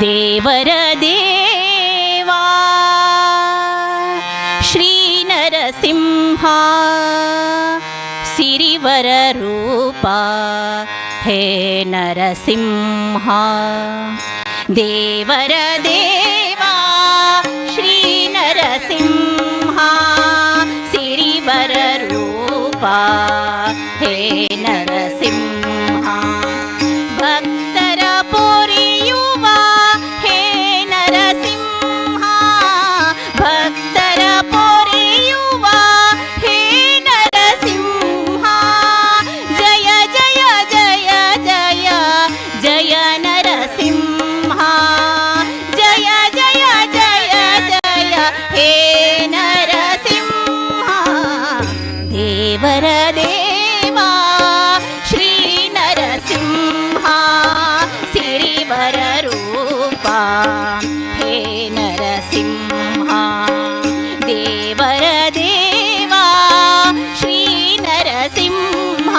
ದೇವರ ದೇವಾ ಶ್ರೀ ನರಸಿಂಹ ಸಿರಿವರ ರೂಪ ಹೇ ನರಸಿಂಹ. ದೇವರ ದೇವಾ ಶ್ರೀ ನರಸಿಂಹ ಸಿರಿವರ ರೂಪ ಹೇ ನರಸಿಂಹ. ಭಕ್ತರ ಪೊರೆಯುವ ಹೇ ನರಸಿಂಹ, ಭಕ್ತರ ಪೊರೆಯುವ ಹೇ ನರಸಿಂಹ. ಜಯ ಜಯ ಜಯ ಜಯ ಜಯ ನರಸಿಂಹ, ಜಯ ಜಯ ಜಯ ಜಯ ಹೇ ನರಸಿಂಹ. ದೇವರ ದೇವಾ ಶ್ರೀ ನರಸಿಂಹ ಸಿರಿವರ ರೂಪ ಹೇ ನರಸಿಂಹ. ದೇವರ ದೇವಾ ಶ್ರೀ ನರಸಿಂಹ.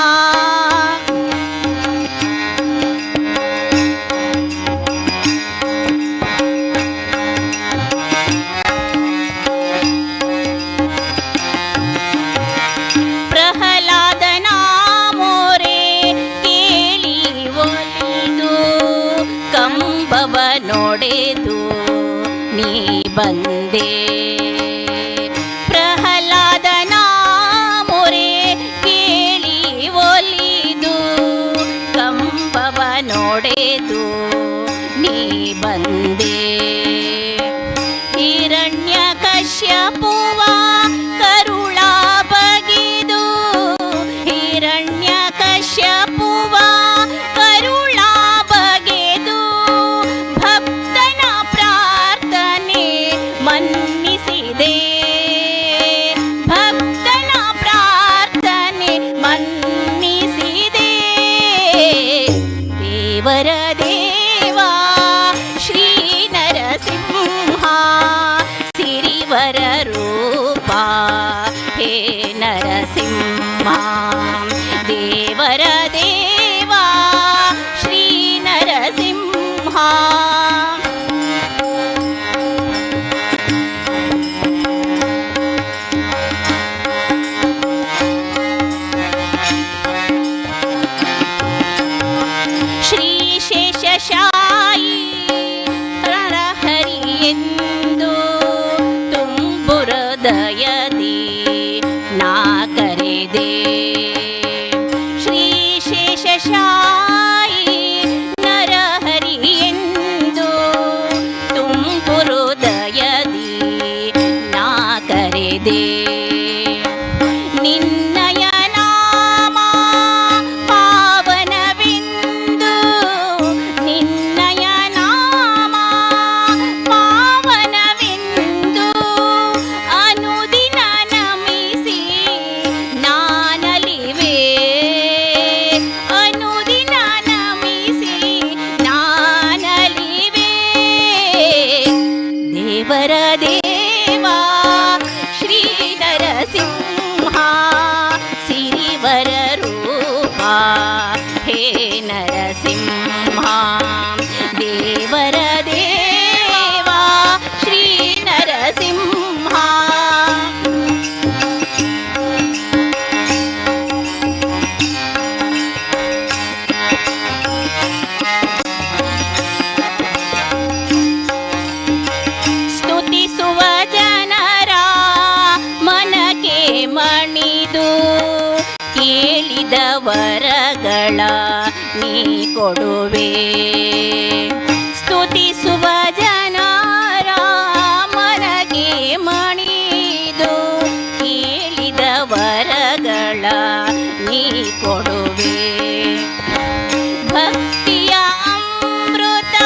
ಪ್ರಹ್ಲಾದನ ಮೋರೆ ಕೇಳಿ ಒಲಿದು ಕಂಬವ ನೋಡೆದು ನೀ ಬಂದೆ. ಪ್ರಹ್ಲಾದನ ಮೊರೆ ಕೇಳಿ ಒಲಿದು ಕಂಬವ ನೋಡೆದು ನೀ ಬಂದೆ. ಹಿರಣ್ಯ ಕಶ್ಯಪುವ ಕರುಳ ಬಗೆದು, ಹಿರಣ್ಯ ಕಶ್ಯಪುವ ಕರುಳ ಬಗೆದು ಭಕ್ತನ ಪ್ರಾರ್ಥನೆ ಮನ್ನಿಸಿದೆ, ಭಕ್ತನ ಪ್ರಾರ್ಥನೆ ಮನ್ನಿಸಿದೆ. ದೇವರ ದೇವಾ ಶ್ರೀ ನರಸಿಂಹ ಸಿರಿವರ ರೂಪ ಹೇ ನರಸಿಂಹ. ದೇವರ ದೇವಾ ಶ್ರೀ ನರಸಿಂಹ. ಶ್ರೀ ಶೇಷಶಾಯಿ ಹರಹರಿ ಎಂದು ತುಂಬುಹೃದಯದಿ ನಾ ಕರೆದೆ. ಶ್ರೀ ಶೇಷಶಾಯಿ ನರಹರಿ ಎಂದು ತುಂಬುಹೃದಯದಿ ನಾ ಕರೆದೆ. ನಿನ್ನಯ ನಾಮ ಪಾವನ ಹೇ ನರಸಿಂಹ ದೇವರ ದೇವಾ ಶ್ರೀ ನರಸಿಂಹ. ಸ್ತುತಿಸುವ ಜನರ ಮನಕ್ಕೆ ಮಣಿದು ಕೇಳಿದ ವರಗಳ ನೀ ಕೊಡುವೆ. ಸ್ತುತಿಸುವ ಜನರ ಮನಗೆ ಮಣಿದು ಕೇಳಿದ ವರಗಳ ನೀ ಕೊಡುವೆ. ಭಕ್ತಿಯ ಅಮೃತ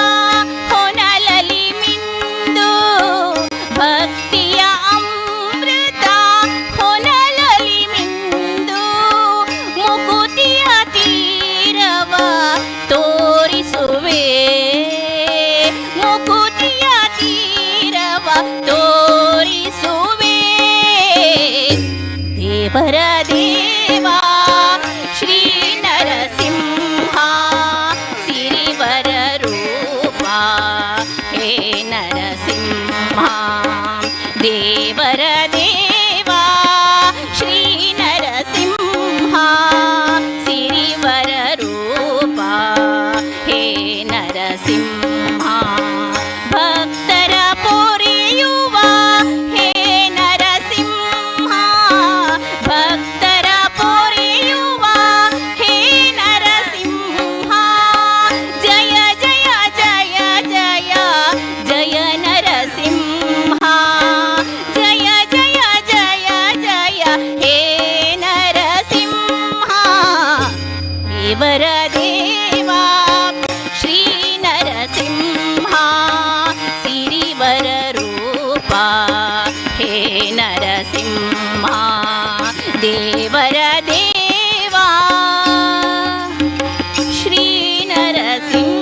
ಹೊನಲಲಿ ಮಿಂದು, ಭಕ್ತಿಯ ಅಮೃತ ಹೊನಲಲಿ ಮಿಂದು ಮುಕುತಿಯ ತೀರವ ತೋರಿಸುವೆ, ಮುಕುತಿಯ ತೀರವ ತೋರಿಸುವೆ. ದೇವರ ದೇವಾ ಶ್ರೀ ನರಸಿಂಹ ಸಿರಿವರ ರೂಪ ಹೇ ನರಸಿಂಹ ದೇವರ ದೇವಾ ಶ್ರೀ ನರಸಿಂಹ ಸಿರಿವರ ರೂಪ ಹೇ ನರಸಿಂಹ. ಭಕ್ತರ ಪೊರೆಯುವ ಹೇ ನರಸಿಂಹ, ಭಕ್ತರ ಪೊರೆಯುವ ಹೇ ನರಸಿಂಹ. ಜಯ ಜಯ ಜಯ ಜಯ ಜಯ ನರಸಿಂಹ, ಜಯ ಜಯ ಜಯ ಜಯ ಹೇ ನರಸಿಂಹ. ದೇವರ ದೇವಾ ಶ್ರೀ ನರಸಿಂಹ ಸಿರಿವರ ರೂಪ ಹೇ ನರಸಿಂಹ ದೇವರ ದೇವಾ ಶ್ರೀ ನರಸಿಂಹ.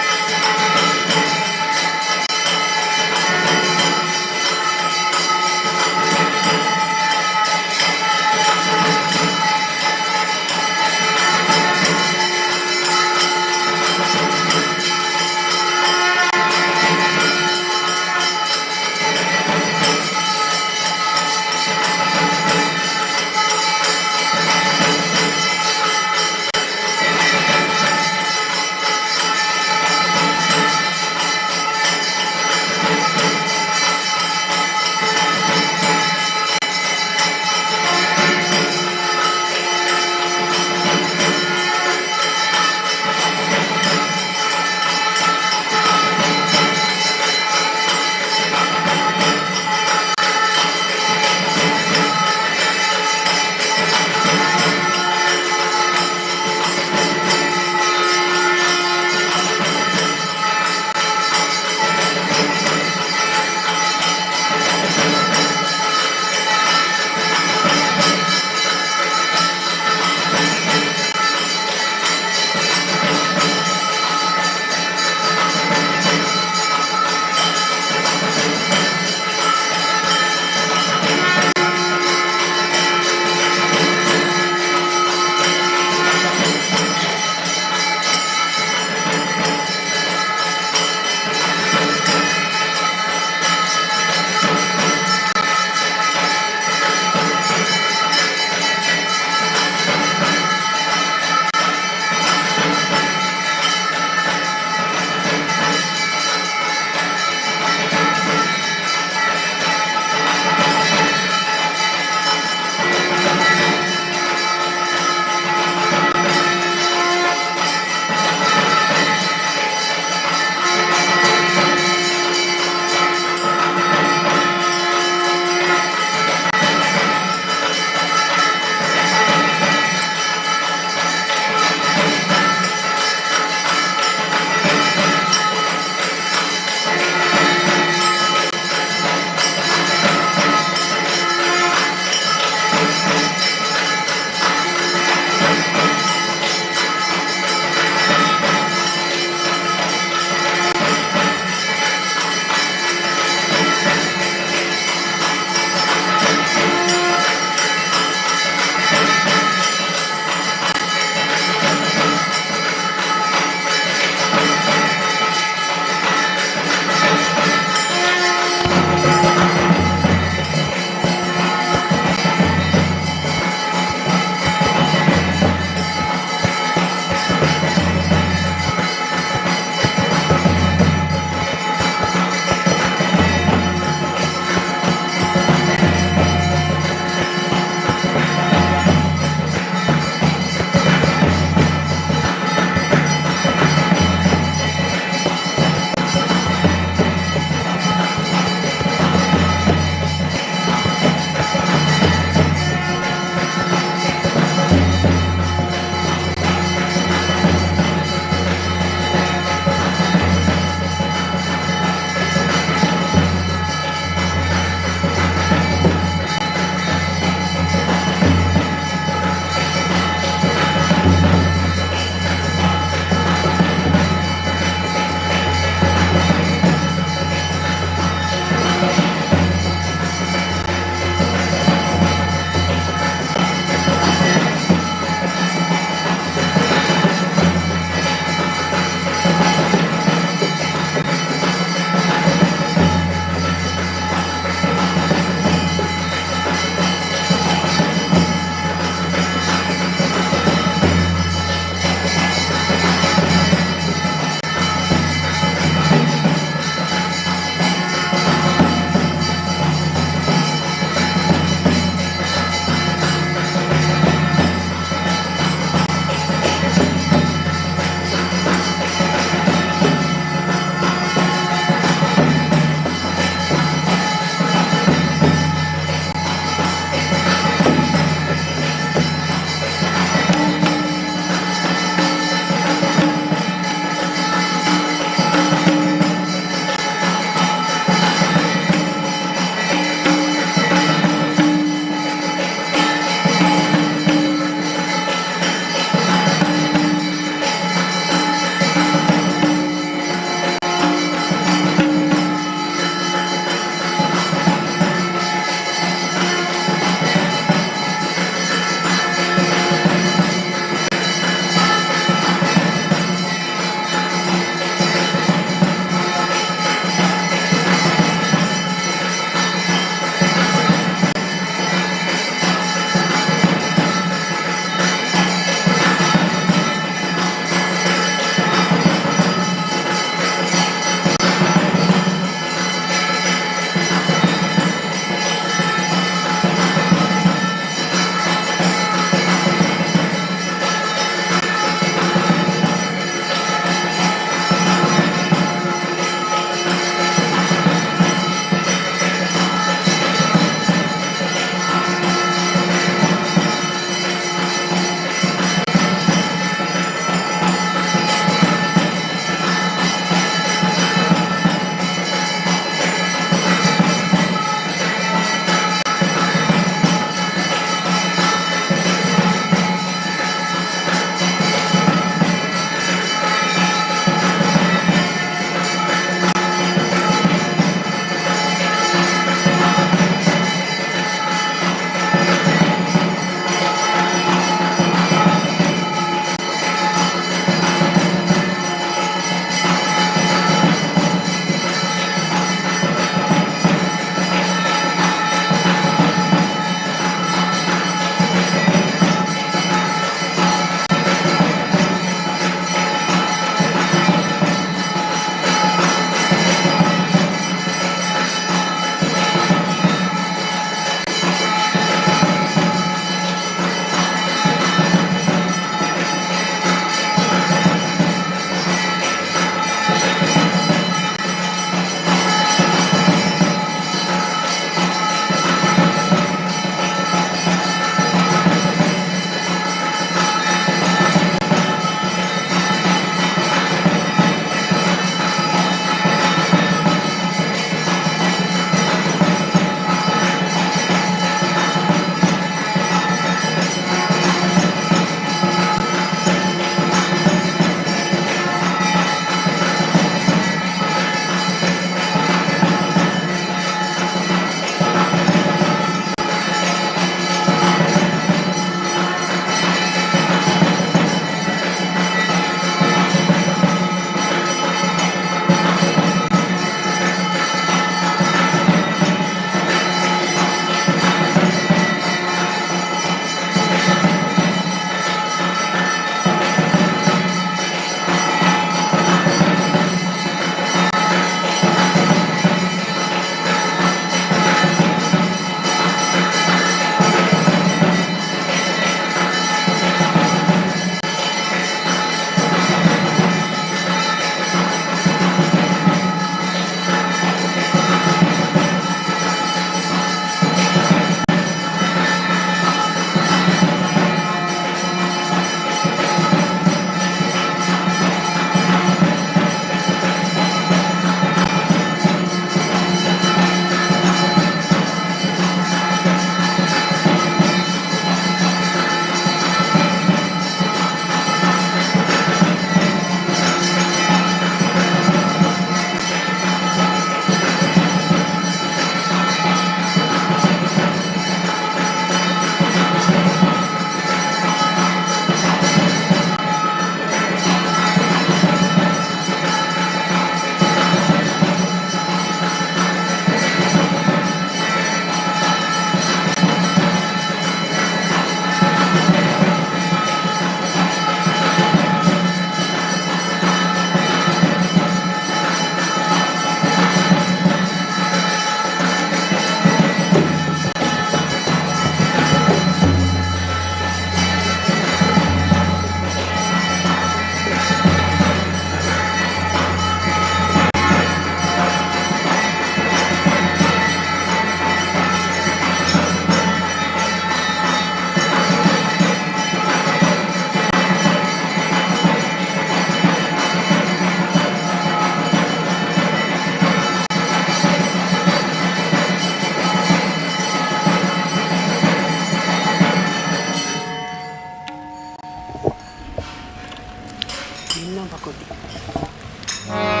भकुती.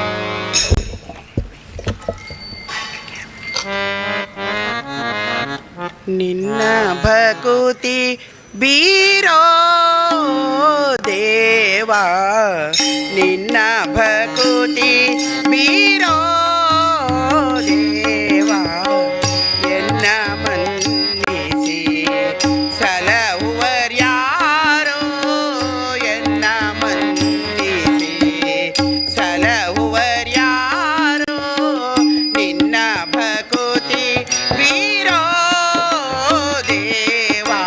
ನಿನ್ನ ಭಕುತಿ ಬೀರೋ ದೇವಾ, ನಿನ್ನ ಭಕುತಿ ಬೀರೋ ದೇವಾ, ಎನ್ನ ಮನ್ನಿಸಿ ಸಲಹುವರ್ಯಾರೋ, ಎನ್ನ ಮನ್ನಿಸಿ ಸಲಹುವರ್ಯಾರೋ, ನಿನ್ನ ಭಕುತಿ ಬೀರೋ ದೇವಾ,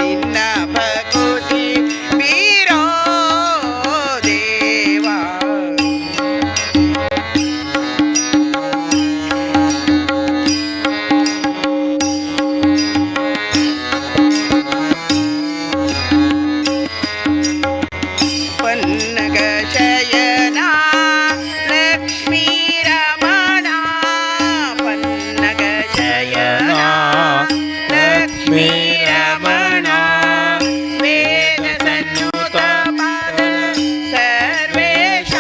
ನಿನ್ನ ಭಕುತಿ ಬೀರೋ ದೇವಾ. ಪನ್ನಗ ಶಯನ ಲಕ್ಷ್ಮೀ ರಮಣ, ಪನ್ನಗ ಶಯನ ಲಕ್ಷ್ಮೀ ರಮಣ, ವೇದ ಸನ್ನುತ ಪಾದ ಸರ್ವೇಶ,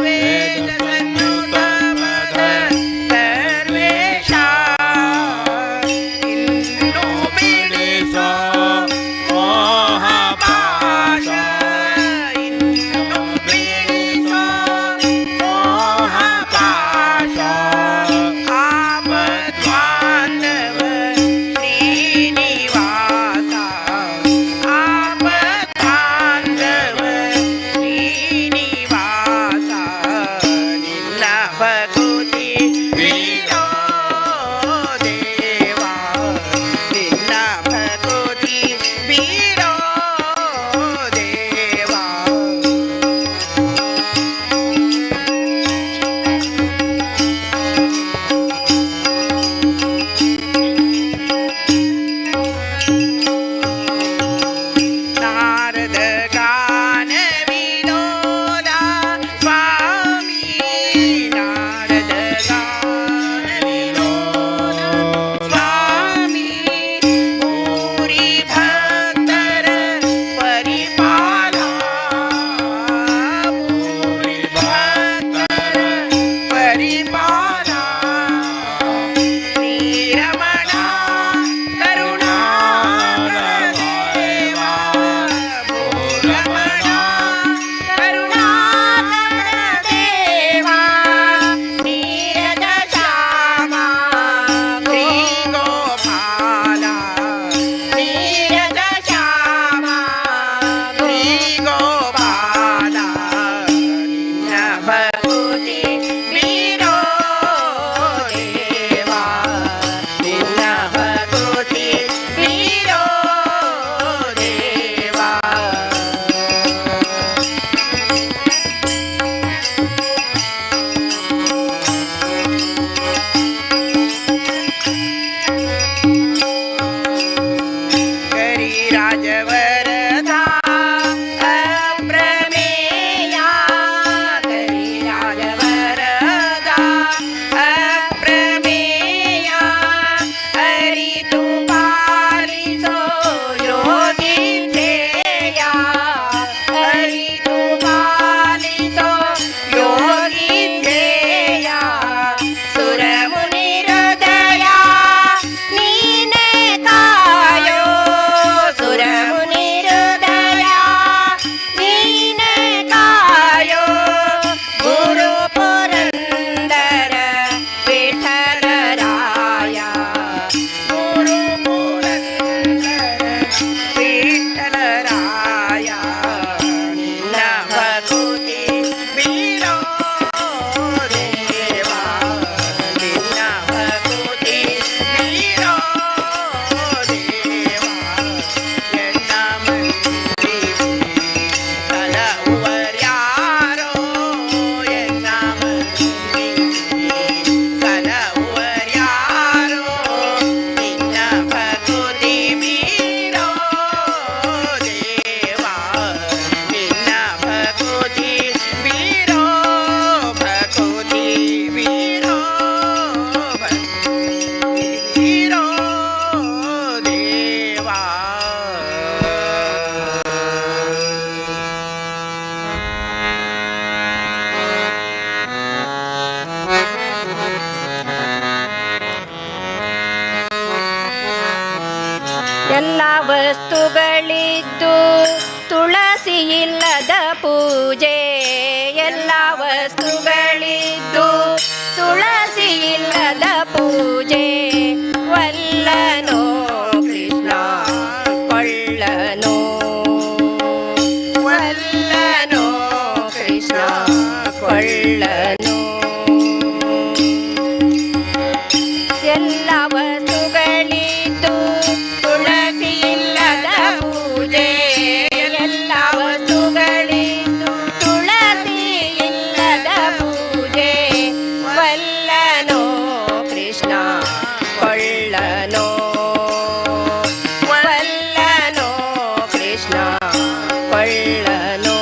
ವೇದ ಸನ್ನುತ ಪದ ಸರ್ವೇಶ, ಇನ್ನು ಬಿಡಿಸೋ ಮೋಹ ಪಾಶ, ಇನ್ನು ಬಿಡಿಸೋ ಮೋಹ ಪಾಶ, ಆಪದ್ವಾಂಧವ ಶ್ರೀನಿವಾಸ, ಆಪದ್ವಾಂಧವ ಶ್ರೀನಿವಾಸ, ನಿನ್ನ ಭಕುತಿ ಬೀರೋ ದೇವಾ, ನಿನ್ನ ಭಕುತಿ ಬೀರೋ ದೇವಾ. ನಾರದ ಗಾನ ವಿನೋದ ಸ್ವಾಮಿ, ನಾರದ ಗಾನ ವಿನೋದ ಸ್ವಾಮಿ, ಭೂರಿ ಭಕ್ತರ ಪರಿಪಾಲ, ಭೂರಿ ಭಕ್ತರ ಪರಿಪಾಲ, ಶ್ರೀರಮಣ ಕರುಣಾಕರ ದೇವಾ, ಭೂರಮಣ ಕರುಣಾಕರ ದೇವಾ, ನೀರದ ಶ್ಯಾಮ ಶ್ರೀ ಗೋಪಾಲ, ನೀರದ ಶ್ಯಾಮ ಶ್ರೀ ಗೋಪಾಲ, ನಿನ್ನ ಭಕುತಿ ಬೀರೋ ದೇವಾ, ನಿನ್ನ ಭಕುತಿ ಬೀರೋ ದೇವಾ. ಕರಿ ರಾಜವರದ ಅಪ್ರಮೇಯ, ಕರಿ ರಾಜವರದ ಅಪ್ರಮೇಯ, ಅರಿತು ಪಾಲಿಸೋ ಯೋಗಿ ಧ್ಯೇಯ, ಅರಿತು ಪಾಲಿಸೋ ಯೋಗಿ ಧ್ಯೇಯ, ಸುರಮುನಿ ಹೃದಯ ನೀನೇ ಕಾಯೋ, ಸುರಮುನಿ ಹೃದಯ ನೀನೇ ಕಾಯೋ, ಗುರು ಪುರಂದರ ವಿಠಲರಾಯ, ಗುರು ಪುರಂದರ ವಿಠಲರಾಯ, ನಿನ್ನ ಭಕುತಿ ಬೀರೋ ದೇವಾ, ನಿನ್ನ ಭಕುತಿ ಬೀರೋ ದೇವಾ, ಎನ್ನ ಮನ್ನಿಸಿ ಸಲಹುವರ್ಯಾರೋ, ಎನ್ನ ಮನ್ನಿಸಿ ಸಲಹುವರ್ಯಾರೋ, ನಿನ್ನ ಭಕುತಿ ಬೀರೋ ದೇವಾ, ನಿನ್ನ ಭಕುತಿ ಬೀರೋ, ಭಕುತಿ ಬೀರೋ, ಬೀರೋ ದೇವಾ. ಎಲ್ಲ ವಸ್ತುಗಳಿದ್ದು ತುಳಸಿ ಇಲ್ಲದ ಪೂಜೆ, ಎಲ್ಲ ವಸ್ತುಗಳಿದ್ದು ತುಳಸಿ ಇಲ್ಲದ ಪೂಜೆ, ವಲ್ಲನೋ ಕೃಷ್ಣ ಕೊಳ್ಳನೋ, ವಲ್ಲನೋ ಕೃಷ್ಣ ಕೊಳ್ಳನೋ. ಎಲ್ಲ ವಸ್ತುಗಳಿದ್ದು ತುಳಸಿ ಇಲ್ಲದ ಪೂಜೆ, ಎಲ್ಲ ವಸ್ತುಗಳಿದ್ದು ತುಳಸಿ ಇಲ್ಲದ ಪೂಜೆ, ವಲ್ಲನೋ ಕೃಷ್ಣ ಕೊಳ್ಳನೋ, ವಲ್ಲನೋ ಕೃಷ್ಣ ಕೊಳ್ಳನೋ.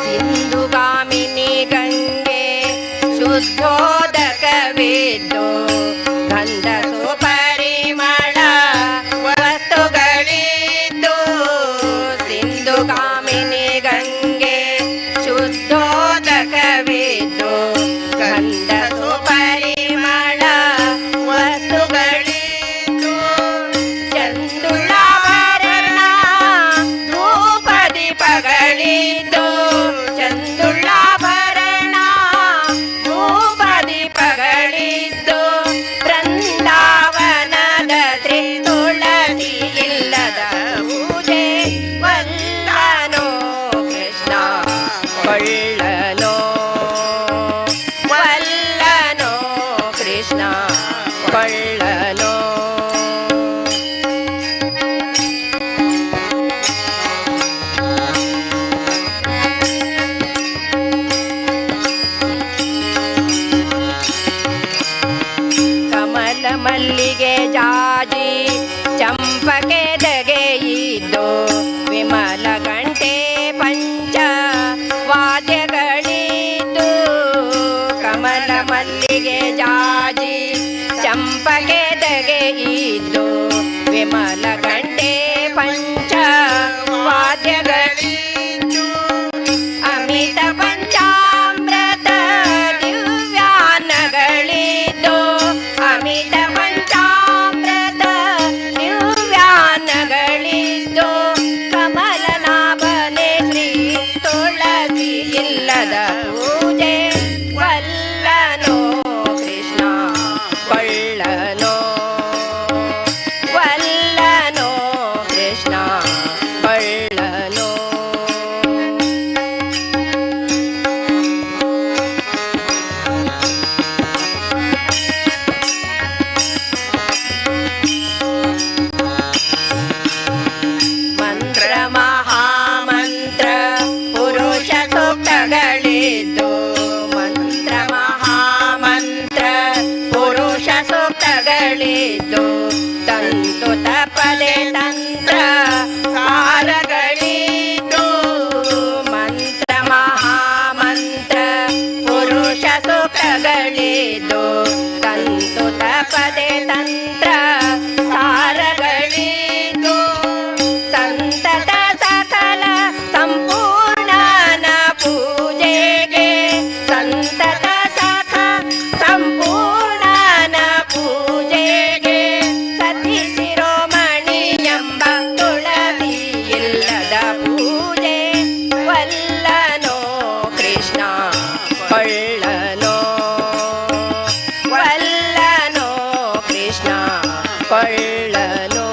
ಸಿಂಧುಗಾಮಿನಿ ಗಂಗೆ ಶುದ್ಧೋದಕವಿದ್ದು, ಗಂಧ ಸುಪರಿಮಳ ವಸ್ತುಗಳಿದ್ದು, ಸಿಂಧುಗಾಮಿನಿ ಗಂಗೆ ಶುದ್ಧೋದಕವಿದ್ದು, ಗಂಧ ಸುಪರಿಮಳ ವಸ್ತುಗಳಿದ್ದು, ಚಂದುಳಾಭರಣ ಧೂಪದೀಪಗಳಿದ್ದು, ಚಂದುಳಾಭರಣ ಧೂಪದೀಪಗಳಿದ್ದು, ಬೃಂದಾವನದ ಶ್ರೀ ತುಳಸಿ ಇಲ್ಲದ ಪೂಜೆ, ವಲ್ಲನೋ ಕೃಷ್ಣ ಕೊಳ್ಳನೋ, ವಲ್ಲನೋ ಕೃಷ್ಣ ಕೊಳ್ಳನೋ. ಕಮಲ ಮಲ್ಲಿಗೆ ಜಾಜಿ ಚಂಪಕೆ ದಗೆಯಿದ್ದು, ವಿಮಲ ಗಂಟೆ ಪಂಚ ವಾದ್ಯಗಳಿದ್ದು, ಕಮಲ ಮಲ್ಲಿಗೆ ಜಾಜಿ ಚಂಪಕೆ ದಗೆಯಿದ್ದು, ವಿಮಲ ಗಂಟೆ ಪಂಚ ವಾದ್ಯಗಳಿದ್ದು, ಅಮಿತ ಪಂಚಾಮೃತ ದಿವ್ಯಾನಗಳಿದ್ದು, ಅಮಿತ ಪಂಚಾಮೃತ ದಿವ್ಯಾನಗಳಿದ್ದು, ಕಮಲನಾಭನೆ ಶ್ರೀ ತುಳಸಿ ಇಲ್ಲದ ಪೂಜೆ, ವಲ್ಲನೋ ಕೃಷ್ಣ ಕೊಳ್ಳನೋ, ವಲ್ಲನೋ ಕೃಷ್ಣ ಕೊಳ್ಳನೋ. ಮಂತ್ರ ಮಹಾಮಂತ್ರ ಪುರುಷ ಸೂಕ್ತಗಳಿದ್ದು, ಮಂತ್ರ ಮಹಾಮಂತ್ರ ಪುರುಷ ಸೂಕ್ತಗಳಿದ್ದು, ತಂತು ತಪದೆ ತಂತ್ರ ಸಾರಗಳಿದ್ದು, ಮಂತ್ರ ಮಹಾಮಂತ್ರ ಪುರುಷ ಸೂಕ್ತಗಳಿದ್ದು, ತಂತು ತಪದೆ ತಂತ್ರ ಸಾರಗಳಿದ್ದು, ಸಂತತ ಸಕಲ ಸಂಪೂರ್ಣನ ಪೂಜೆಗೆ, ಸಂತತ ಸಖ ಸಂಪೂರ್ಣನ ಪೂಜೆಗೆ, ಸತಿ ಶಿರೋಮಣಿ ಎಂಬ ತುಳಸಿ ಇಲ್ಲದ ಪೂಜೆ, ವಲ್ಲನೋ ಕೃಷ್ಣ ಕೊಳ್ಳನೋ, ವಲ್ಲನೋ ಕೃಷ್ಣ ಕೊಳ್ಳನೋ.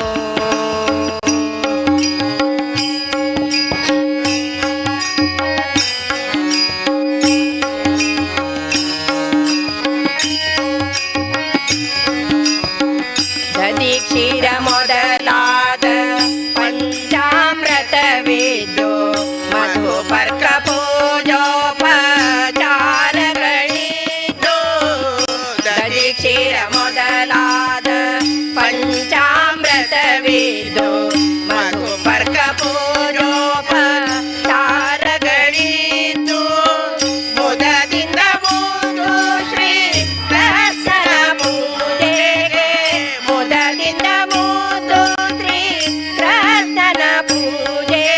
ದಧಿ ಕ್ಷೀರ ಮೊದಲಾದ ಪಂಚಾಮೃತವಿದ್ದು, ಮಧುಪರ್ಕ ಪೂಜೋಪಚಾರಗಳಿದ್ದು, ದಧಿ ಕ್ಷೀರ ಮೊದಲಾದ ಪಂಚಾಮೃತವಿದ್ದು, ಮಧುಪರ್ಕ ಪೂಜೋಪಚಾರಗಳಿದ್ದು, ಮುದದಿಂದ ಮುದು ಶ್ರೀ ಕೃಷ್ಣನ ಪೂಜೆಗೆ, ಮುದದಿಂದ ಮುದು ಶ್ರೀ ಕೃಷ್ಣನ ಪೂಜೆಗೆ,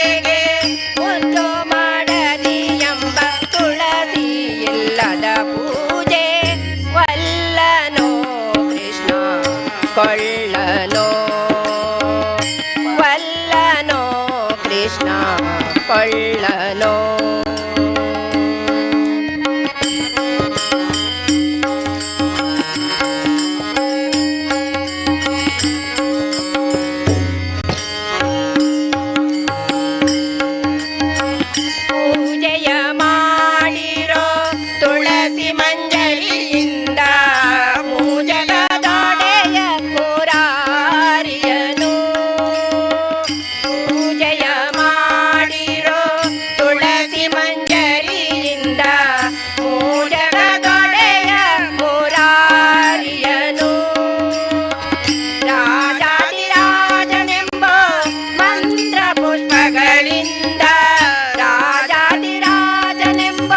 ಕೊಳ್ಳನೋ. ಪೂಜೆಯ ಮಾಡಿರೋ ತುಳಸಿ ಮಂಜರಿಯಿಂದ ಮೂಜಲದೊಡೆಯ ಮುರಾರಿಯನು. ಪೂಜೆಯ ಮಾಡಿರೋ ತುಳಸಿ ಮಂಜರಿಯಿಂದ ಮೂಜಲದೊಡೆಯ ಮುರಾರಿಯನು. ರಾಜಾದಿರಾಜನೆಂಬ ಮಂತ್ರ ಪುಷ್ಪಗಳಿಂದ, ರಾಜಾದಿರಾಜನೆಂಬ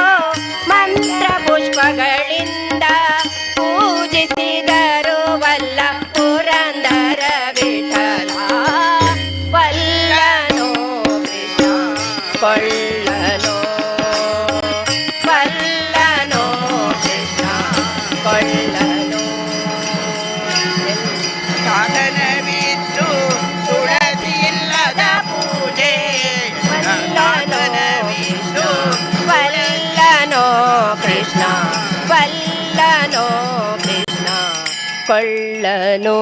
ಮಂತ್ರ ಪುಷ್ಪಗಳಿಂದ ಪೂಜಿಸಿದರು ವಲ್ಲ ಪುರಂದರ ವಿಠಲ. ವಲ್ಲನೋ ಕೃಷ್ಣ ಕೊಳ್ಳನೋ, ವಲ್ಲನೋ ಕೃಷ್ಣ ಕೊಳ್ಳನೋ. ಸಾಧನವಿದ್ದು ತುಳಸಿ ಇಲ್ಲದ ಪೂಜೆ, ಸಾಧನವಿದ್ದು ವಲ್ಲನೋ ಕೃಷ್ಣ, ವಲ್ಲನೋ ಕೃಷ್ಣ ಕೊಳ್ಳನೋ.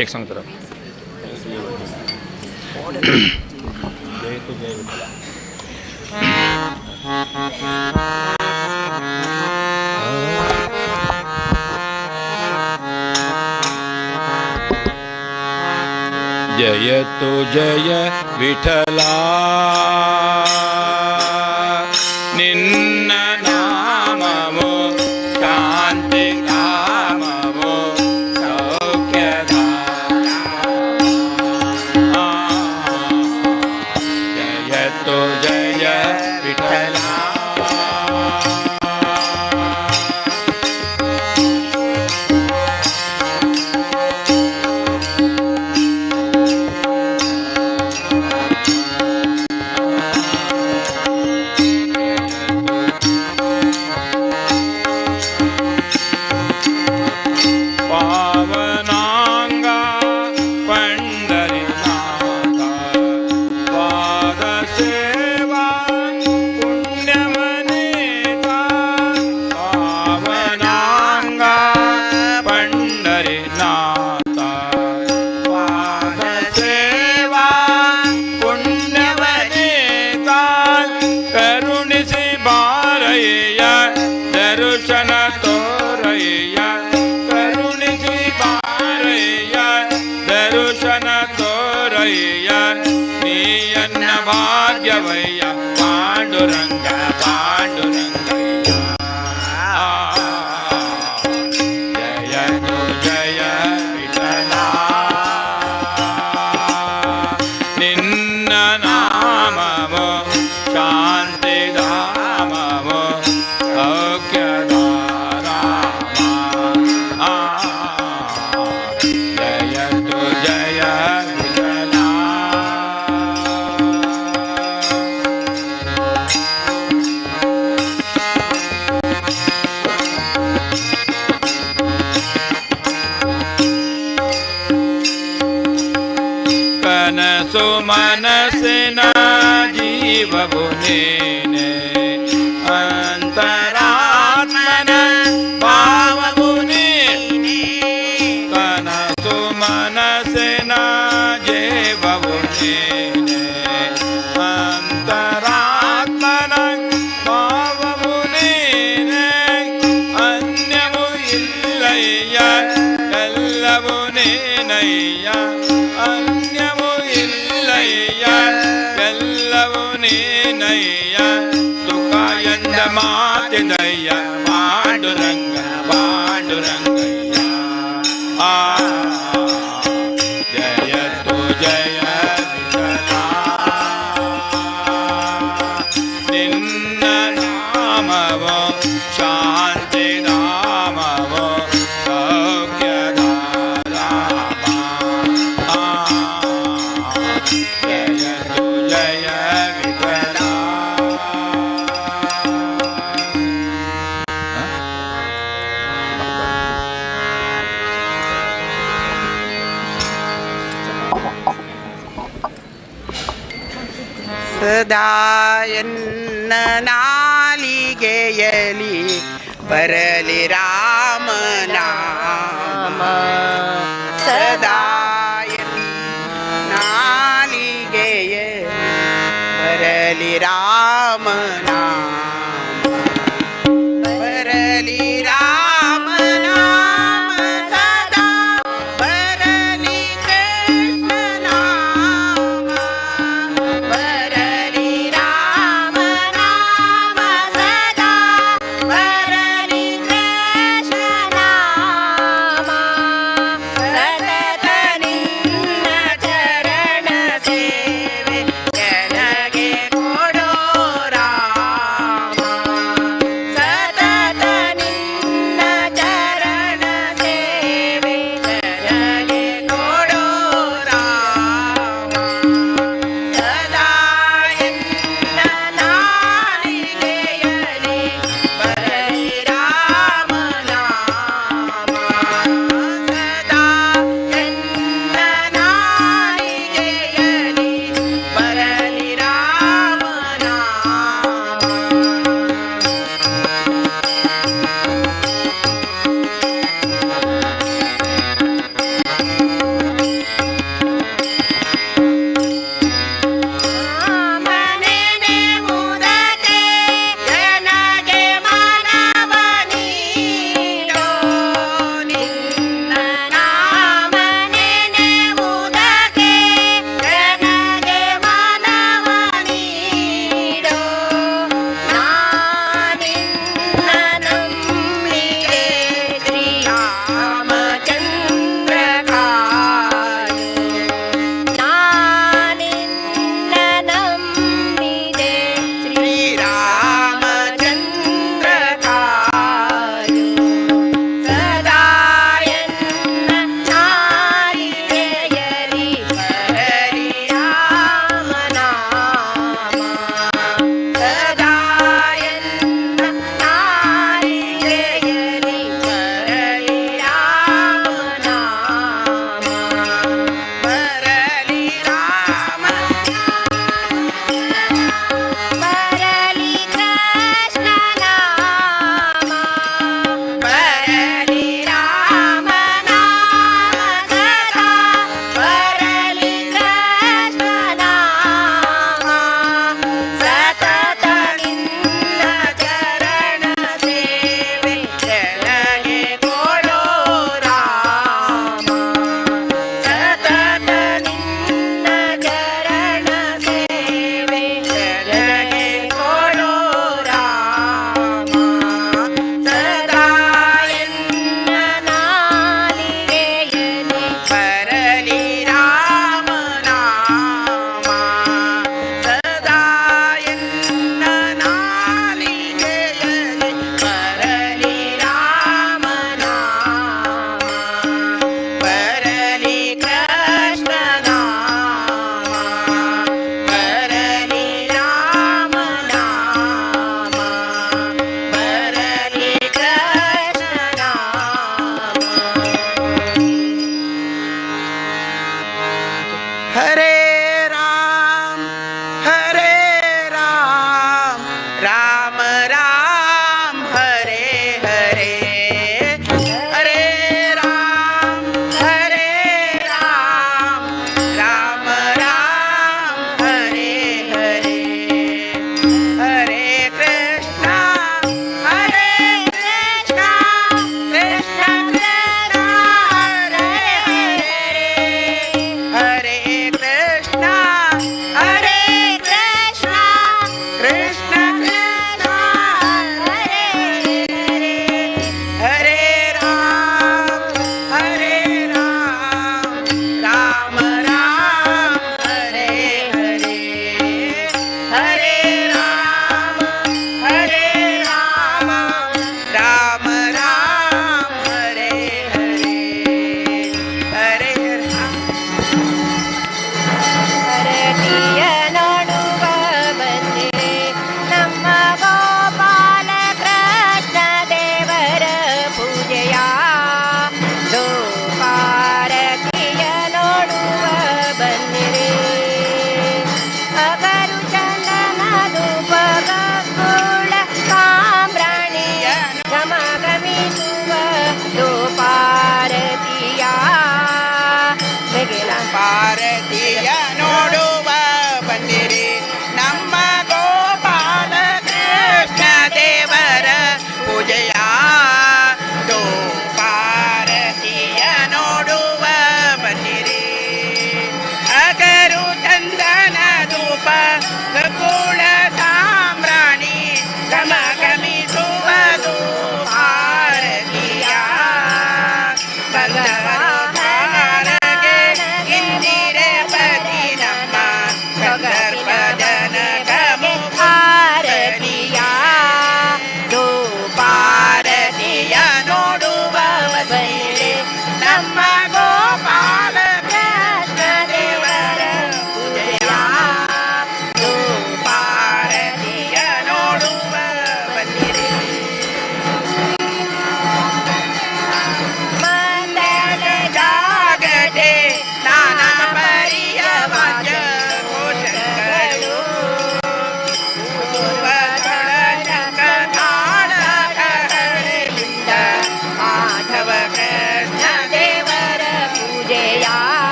एक सांगतो जय तू जय विठ्ठल. जय तु जय विठ्ठला, निन्न नामवो शांति धामवो सौख्यधाम. जय तु जय विठ्ठला. पावनांगा पंढरीनाथा, पाद सेवा पुण्यमनेता. पावनांगा पंढरीनाथा, पाद सेवा पुण्यमनेता. करुणिಸಿ ಬಾರಯ್ಯ, ದರ್ಶನ ತೋರಯ್ಯ. ಕರುಣಿಸಿ ಬಾರಯ್ಯ, ದರ್ಶನ ತೋರಯ್ಯ. ನೀಯನ್ನ ಭಾಗ್ಯವಯ್ಯ ಪಾಂಡುರಂಗ ಪಾಂಡುರಂಗಯ್ಯ. ಜಯ ತು ಜಯ ವಿಠಲ, ನಿನ್ನ ನಾಮವು ಶಾಂತಿ ಧಾಮವು ಸೌಖ್ಯಧಾರಾಮ. ಜಯ ತು ಜಯ ವಿಠಲ. ಕನಸು ಮನಸ್ಸಿನ ಜೀವವು ನೀನೆ, ಅಂತರಾತ್ಮನ ಭಾವವು ನೀನೆ. ಕನಸು ಮನಸ್ಸಿನ ಜೀವವು ನೀನೆ, ಅಂತರಾತ್ಮನ ಭಾವವು ನೀನೆ. ಅನ್ಯವು ಇಲ್ಲಯ್ಯ, ಎಲ್ಲವೂ ನೀನಯ್ಯ. ಅನ್ಯವು ಇಲ್ಲಯ್ಯ, ಎಲ್ಲವೂ ನೀನಯ್ಯ. ತುಕ ಎಂದ ಮಾತಿದಯ್ಯ ಪಾಂಡುರಂಗ ಪಾಂಡುರಂಗಯ್ಯ. ಆ ಜಯ ತು ಜಯ ವಿಠಲ, ನಿನ್ನ ನಾಮವು ಶಾಂತಿ ಧಾಮವು ಸೌಖ್ಯಧಾರಾಮ. ಆ ಜಯ ತು ಜಯ ವಿಠಲ. ಸದಾ ಎನ್ನ ನಾಲಿಗೆಯಲಿ ಬರಲಿ ರಾಮ ನಾಮ. ಸದಾ ಎನ್ನ ನಾಲಿಗೆಯಲಿ ಬರಲಿ ರಾಮ ನಾಮ. ಬರಲಿ ರಾಮ ನಾಮ ಸದಾ, ಬರಲಿ ಕೃಷ್ಣ ನಾಮ. ಬರಲಿ ರಾಮ ನಾಮ ಸದಾ, ಬರಲಿ ಕೃಷ್ಣ ನಾಮ. ಸತತ ನಿನ್ನ ಚರಣ ಸೇವೆ ನನಗೆ ಕೊಡೋ ರಾಮ.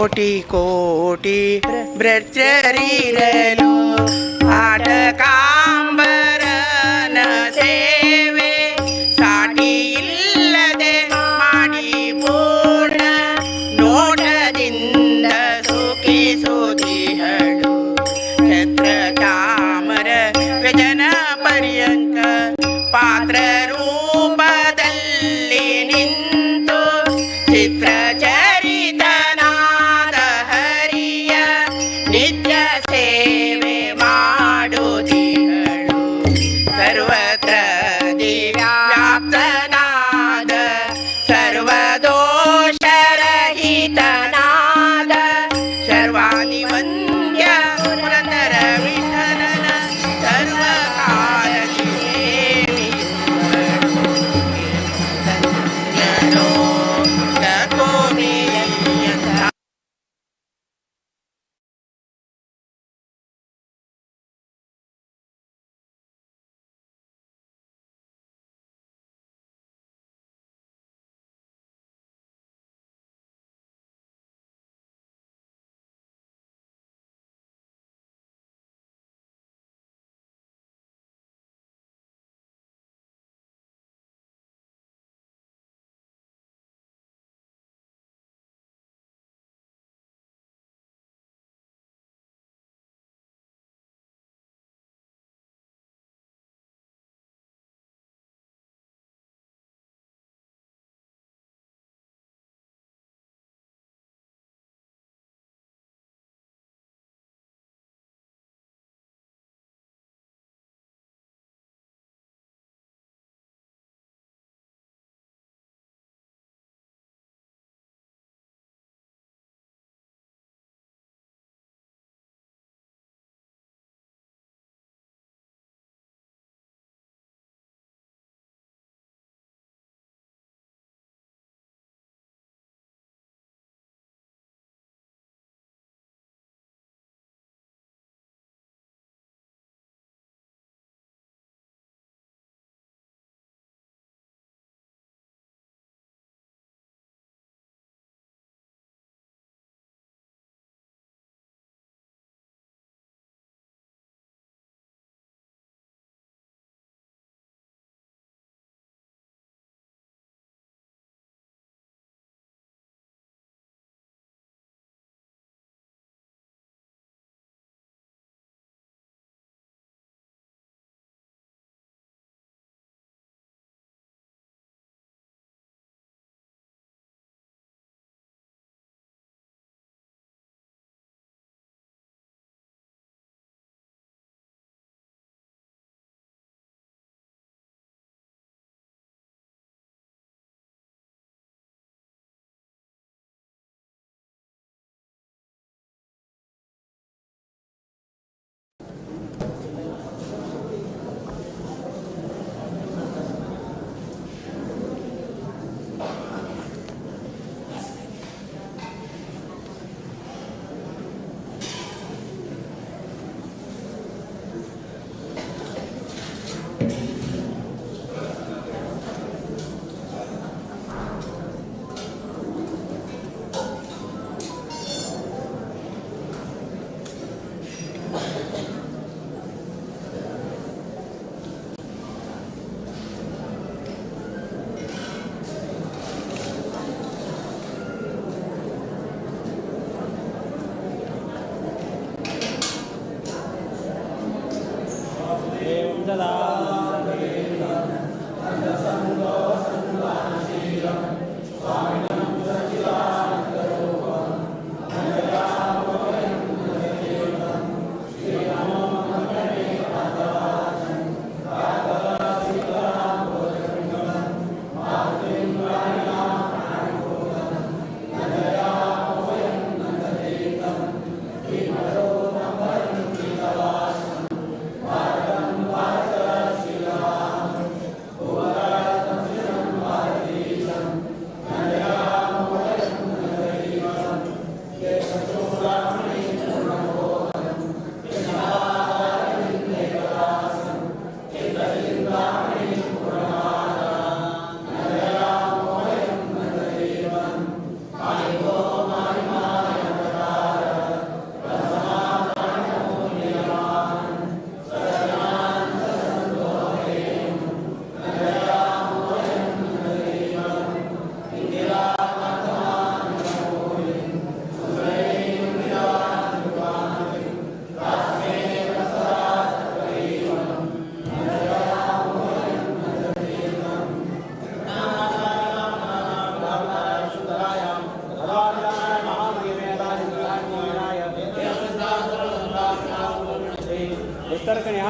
ಕೋಟಿ ಕೋಟಿ ಭ್ರಷ್ಟರಿರಲು ಆಟಕಾಂಬರನ ಸೇವೆ ಸಾಟಿ ಇಲ್ಲದೆ ಮಾಡಿ ಪೂರ್ಣ ನೋಟದಿಂದ ಸುಖಿಸುತ್ತಿಹಳು. ಛತ್ರ ಚಾಮರ ವ್ಯಜನ ಪರ್ಯಂಕ ಪಾತ್ರ ರೂಪದಲ್ಲಿ ನಿಂತು ಚಿತ್ರ ಚರಿತನಾದ ಹರಿಯ ನಿತ್ಯ ಸೇವೆ ಮಾಡುತ್ತಿಹಳು. ಸರ್ವತ್ರ ವ್ಯಾಪ್ತನಾದ ಸರ್ವದೋಷರಹಿತನಾದ ಶರ್ವಾದಿವಂದ್ಯ ಪುರಂದರ ವಿಠಲನ ಸರ್ವಕಾಲದಿ ಸೇವಿಸುವರು. ಧನ್ಯರೋ ರಘುವಿಯ.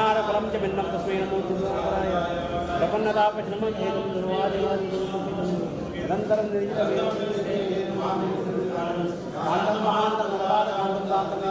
संहारफलं च भिन्नं तस्मै नमो दुर्वाराय प्रपन्नतापशमं हेतुं दुर्वादिवादिगुरुमुखितं निरन्तरं निरीक्षितं महान्तं नरवादकान्तं दान्तं